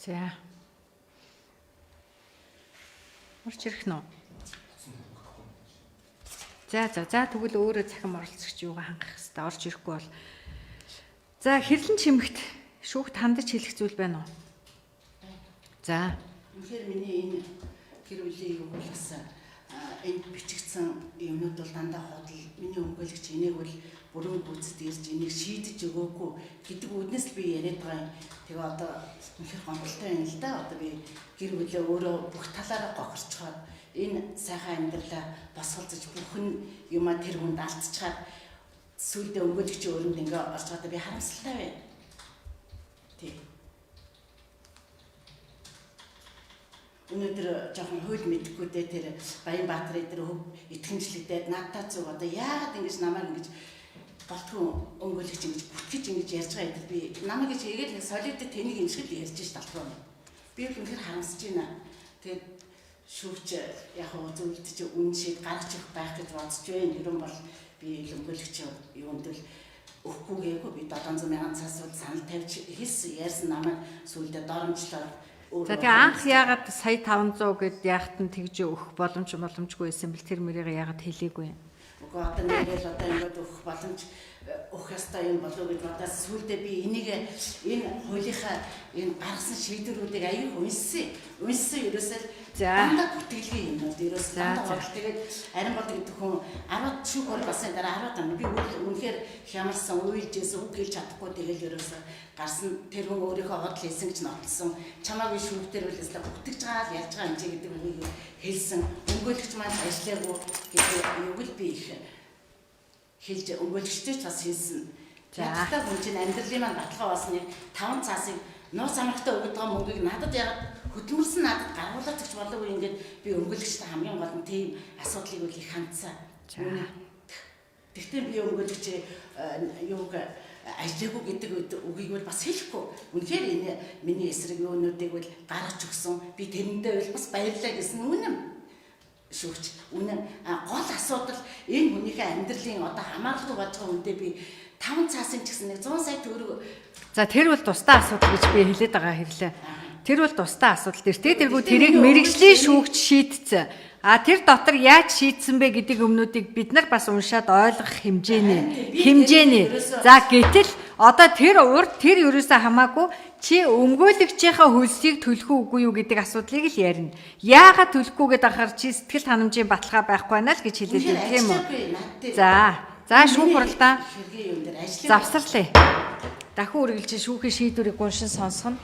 За. Орж ирэх нь үү? За за за тэгвэл өөрөө цахим оролцогч юугаа хангах хэвээр орж ирэхгүй бол. За хэрлэн чимэгт шүүхт хандаж хэлэх зүйл байна уу? За. Үнэхээр миний энэ гэр бүлийн юу бол бас энд бичигдсэн юмнууд бол дандаа худал. Миний өмгөөлөгч энийг бол бүрэн гүйцэд ирж энийг шийдэж өгөөгүй гэдэг үднэс л би яриад байгаа юм. Тэгээ одоо үнэхээр гомдолтой байна л да. Одоо би гэр бүлээ өөрөө бүх талаараа гохорчхоод энэ сайхан амьдралаа босголзож бүхэн юмаа тэр хүнд алдчихад сүүлдээ өмгөөлөгчийн өрөнд ингээ орж байгаадаа би харамсалтай байна. Тий. Өнөөдөр жоохон хууль мэдэхгүй дээ тэр Баянбаатарын тэр хөв итгэмжлэгдээд надтай зүг одоо яагаад ингэж намайг ингэж болтгон өмгөөлөгч ингэж бүтгэж ингэж ярьж байгаа гэдэг би намайг гэж эргээд нэг солиод тэнийг юм шиг л ярьж ш талхаа. Би л үнэхээр харамсаж байна. Тэгээд шүүгч яг уу зөвлөд чи үн шиг гаргаж ирэх байх гэж бодож байна. Ерөн бол би өмгөөлөгч юунд л өгөхгүй гээгүй би 700 мянган цаас бол санал тавьж хэлсэн ярьсан намайг сүүлдээ доромжлоод. За тэгээ анх яагаад сая 500 гэд яахт нь тэгж өгөх боломж боломжгүй байсан бэл тэр мөрийг яагаад хэлээгүй юм? Үгүй одоо нэрэл одоо ингээд өгөх боломж өгөх ёстой юм болов гэж бодоод сүүлдээ би энийг энэ хуулийнхаа энэ гаргасан шийдвэрүүдийг аяг унссан. Унссан ерөөсөө дандаа бүртгэлгийн юм бол ерөөсөө дандаа бодол. Тэгээд арин бол гэдэг хүн 10 шүүх хурал болсон дараа 10 дан би үнэхээр хямарсан, уйлжсэн, үг хэлж чадахгүй тэгэл ерөөсөө гарсан тэр хүн өөрийнхөө бодол хэлсэн гэж нотлсон. Чамааг би шүүхтэр бол өстой бүтгэж байгаа л ярьж байгаа юм чи гэдэг үгийг хэлсэн. Өмгөөлөгч маань ажиллаагүй гэдэг юуг л би их хэлж өмгөөлөгчтэй ч бас хэлсэн. За хүн чинь амьдралын маань баталгаа болсныг 5 цаасыг нууц амрагтай өгöd байгаа мөнгийг надад ягаад хөдөлмөрсөн надад гаргуулаач гэж болоогүй ингээд би өмгөөлөгчтэй хамгийн гол нь тийм асуудлыг үл их хандсан. Тэгтээ би өмгөөлөгч юуг ажиллаагүй гэдэг үгийг бол бас хэлэхгүй. Үнэхээр энэ миний эсрэг юунуудыг бол гаргаж өгсөн. Би тэрэндээ бол бас баярлалаа гэсэн үнэм. Шүүгч үнэн гол асуудал энэ хүнийхээ амьдралын одоо хамааралгүй болж байгаа хүндээ би 5 цаасын ч гэсэн нэг 100 сая төгрөг. За, тэр бол тусдаа асуудал гэж би хэлээд байгаа хэрлээ. Тэр бол тусдаа асуудал. Тэр тэргүй тэрийг мэргэжлийн шүүгч шийдсэн. А тэр дотор яаж шийдсэн бэ гэдэг юмнуудыг бид нар бас уншаад ойлгох хэмжээний хэмжээний. За, гэтэл одоо тэр урд тэр ерөөсөө хамаагүй чи өмгөөлөгчийнхээ хөлсийг төлөх үгүй юу гэдэг асуудлыг л ярина. Яагаад төлөхгүй гэдэг ахаар чи сэтгэл ханамжийн баталгаа байхгүй байна л гэж хэлээд байна, тийм үү? За, за, шүүх хуралдаа завсарлаа. Дахин үргэлж шүүхийн шийдвэрийг гуншин сонсгоно.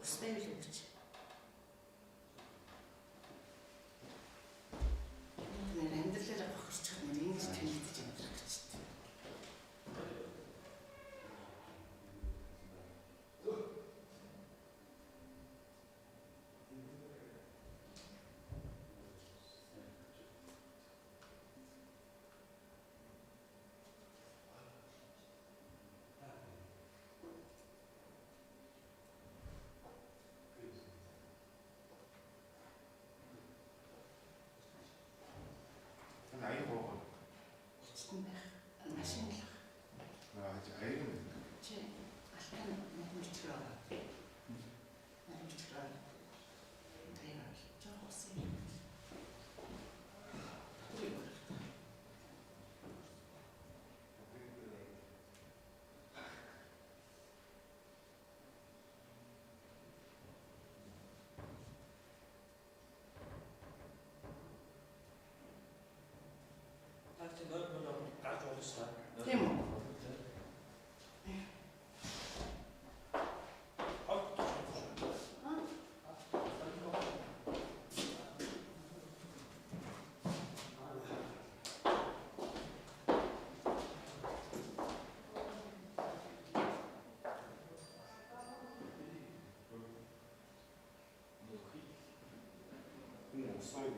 Ус байвал өгч. Нэр амьдралаараа бохирчих нэр ингэж тэнэгдэж амьдрах гэж. Машин л. Аа, аяг. Чи алтан нарийн бичгээр. Нарийн бичгээр. Тэр жоох ус юм. Тийм үү? Хүн усаа.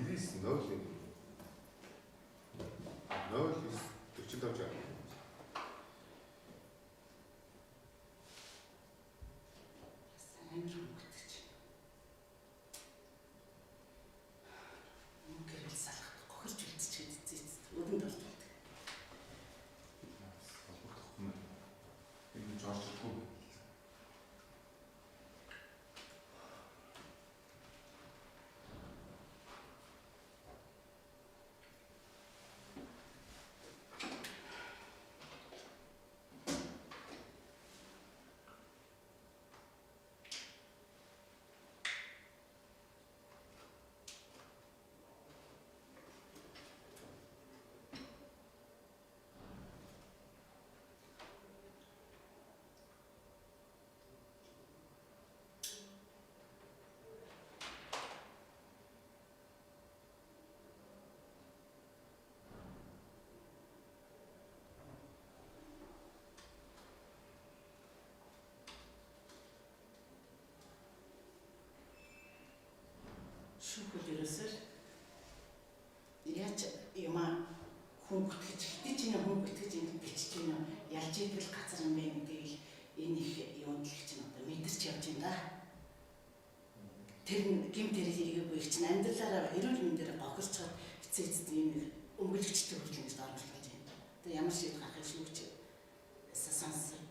99 01. 09 45 60. Бас амар хөнгөтөж. Мөн гэрэл салах гохирч үлдчихээд зэц өдөнд орж үлдэх. Холбогдохгүй юм. Энэ жорж ирэхгүй. Шүүхэл ерөөсөө яаж юмаа хүн бүтгэж хэдий ч нэ хүн бүтгэж ингэ бичиж гинэ ялж идэл газар юм бэ гэдгийг л энэ их юундлаг чинь одоо мэдэрч явж байна да. Тэр гим тэрийг хийгээгүй их чинь амьдралаараа эрүүл мэндээр гохирчоод эцээ эцэд ийм нэг өмгөөлөгчтэй хүртэл ингэж дормжлуулж байна. Одоо ямар шийд гарахыг шүүгч сонссон.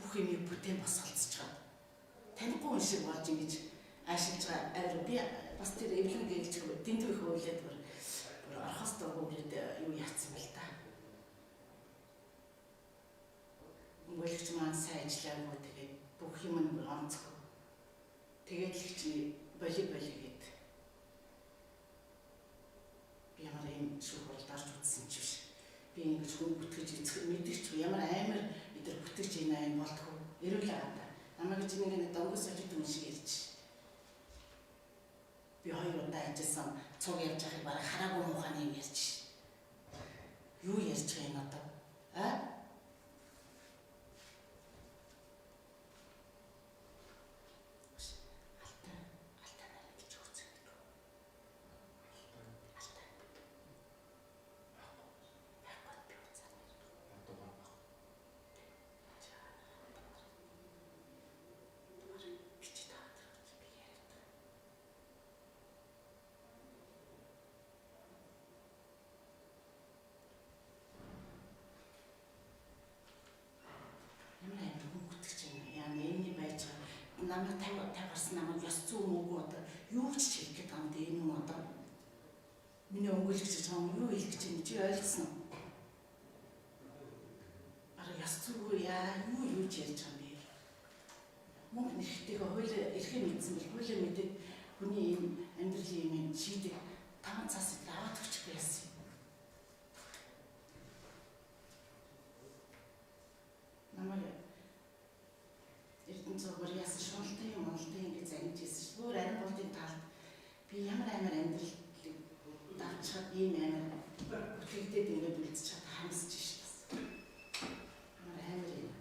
Бүх юм бүтээн босголцож танихгүй хүн шиг болж ингэж аашилж байгаа авир би бас тэр эвлэн гэлж дэндүү их уйлаад бүр орхоос дургу гээд юу яатсан бэл та. Өмгөөлөгч маань сайн ажиллаагүй тэгээд бүх юм нь бүр онцгой. Тэгээд л чи боли боли гээд би ямар юм шүүх хуралд орж үзсэн ч биш. Би ингэж хүн бүтгэж эцэг мэдгч ямар амар эдэр бүтгэж ийна юм болтгоо. Эрүүл байгаа та. Намайг чи нэг донгос солид хүн шиг ярьж. Би хоёр удаа ажилласан цуг явж байгааг бараг хараагүй муухай юм ярьж. Юу ярьж байгаа юм одоо? А? Алтай алтай нараа гэж өгсөн гэдэг. Алтай. Байхгүй би уцаар. Дугаар баг. Бичиж аваад би яриад. Ямар амар хүн хөтгөж байна. Яа энэний байж байгаа. Намайг 50 50 гарсан намайг ёс зүй мөөгөө одоо юу ч хэлэх гээд байгаа юм дээ энэ хүн одоо. Миний өмгөөлөгч гэж байгаа юм юу хэлэх гэж байна чи ойлгосон уу? Бараг ёс зүйгүй яа юу юу ч ярьж байгаа юм бэ? Мөнгө нэрхтэйгээ хуулиа эрхээ мэдсэн бэл хуулиа мэдээд хүний энэ амьдралын юм шийдэг 5 цаас илүү аваад өгчихгүй яасан юм. Намайг Эрдэнэ цогоор яасан шуналтай юм уналтай юм гэж загнаж ирсэн шүү. Өөр ариун болтын талд би ямар амар амьдрал давчхад ийм амар бүтгэгдээд ингээд үлдчихад хамсаж шээ бас. Ямар амар юм.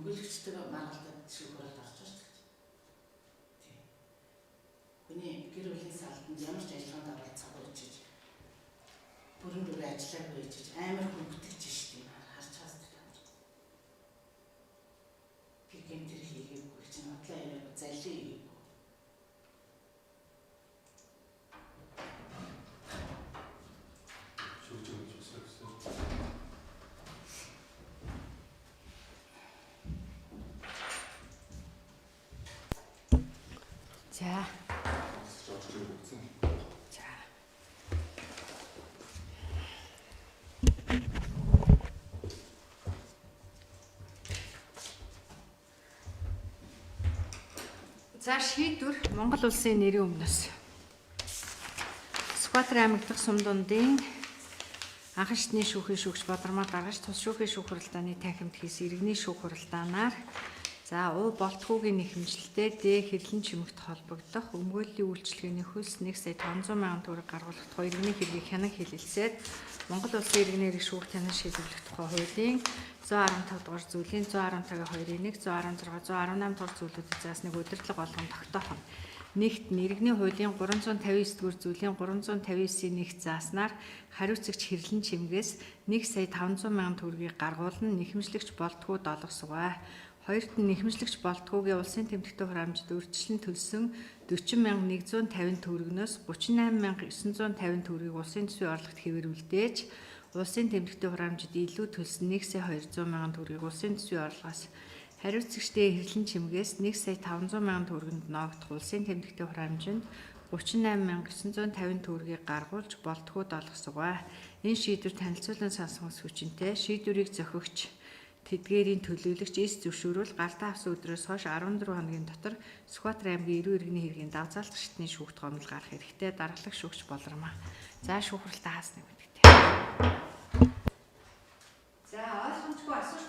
Өмгөөлөгчтэйгээ маргалдаад шүүх хуралд орж байгаа шүү дээ. Тийм. Хүний гэр бүлийн салтанд ямар ч ажиллагаанд оролцохгүй чиж бүрэн дүрээ ажиллаагүй чиж амар хөнгөтгөж шүү дээ. Харж байгаа шүү дээ. Би гэмтэр хийгээгүй чинь худлаа яриагүй, залли хийгээгүй. Шүүгч өгч өссөн. За. Жорж өгсөн. За. За, шийдвэр Монгол улсын нэрийн өмнөөс. Сүхбаатар аймаг дахь Сумдундын анхан шатны шүүхийн шүүгч Бадармаа даргаж тус шүүхийн шүүх хуралдааны танхимд хийсэн иргэний шүүх хуралдаанаар за уу болтгоогийн нэхэмжлэлтэй Д хэрлэн чимэгт холбогдох өмгөөллийн үйлчилгээний хөлс 1 сая 500 мянган төгрөг гаргуулах тухай иргэний хэргийг хянан хэлэлцээд Монгол улсын иргэний эрх шүүх танин шийдвэрлэх тухай хуулийн 115 дугаар зүйлийн 115-ийн 2-ын 1, 116, 118 дугаар зүйлүүдэд заасныг удирдлага болгон тогтоох нь. Нэгт нь иргэний хуулийн 359 дугаар зүйлийн 359-ийн нэгт зааснаар хариуцагч хэрлэн чимгээс 1 сая 500 мянган төгрөгийг гаргуулна нэхэмжлэгч болтгууд олгосгоо. Хоёрт нь нэхэмжлэгч болтгоогийн улсын тэмдэгтийн хураамжид урьдчилан төлсөн 40,150 төгрөгнөөс 38,950 төгрөгийг улсын төсвийн орлогот хэвээр үлдээж улсын тэмдэгтийн хураамжид илүү төлсөн 1 сая 200 мянган төгрөгийг улсын төсвийн орлогоос хариуцагчдын хэрлэн чимгээс 1 сая 500 мянган төгрөгөнд ноогдох улсын тэмдэгтийн хураамжинд 38,950 төгрөгийг гаргуулж болтгууд олгосгоо. Энэ шийдвэр танилцуулан сонсох хүчинтэй шийдвэрийг зохигч тэдгээрийн төлөөлөгч эс зөвшөөрвөл гартаа авсан өдрөөс хойш 14 хоногийн дотор Сүхбаатар аймгийн эрүү иргэний хэргийн давзаалт шатны шүүхт гомдол гарах хэрэгтэй. Даргалах шүүгч Болормаа. За, шүүх хуралдаа хаасныг мэддэг. За, ойлгомжгүй асууж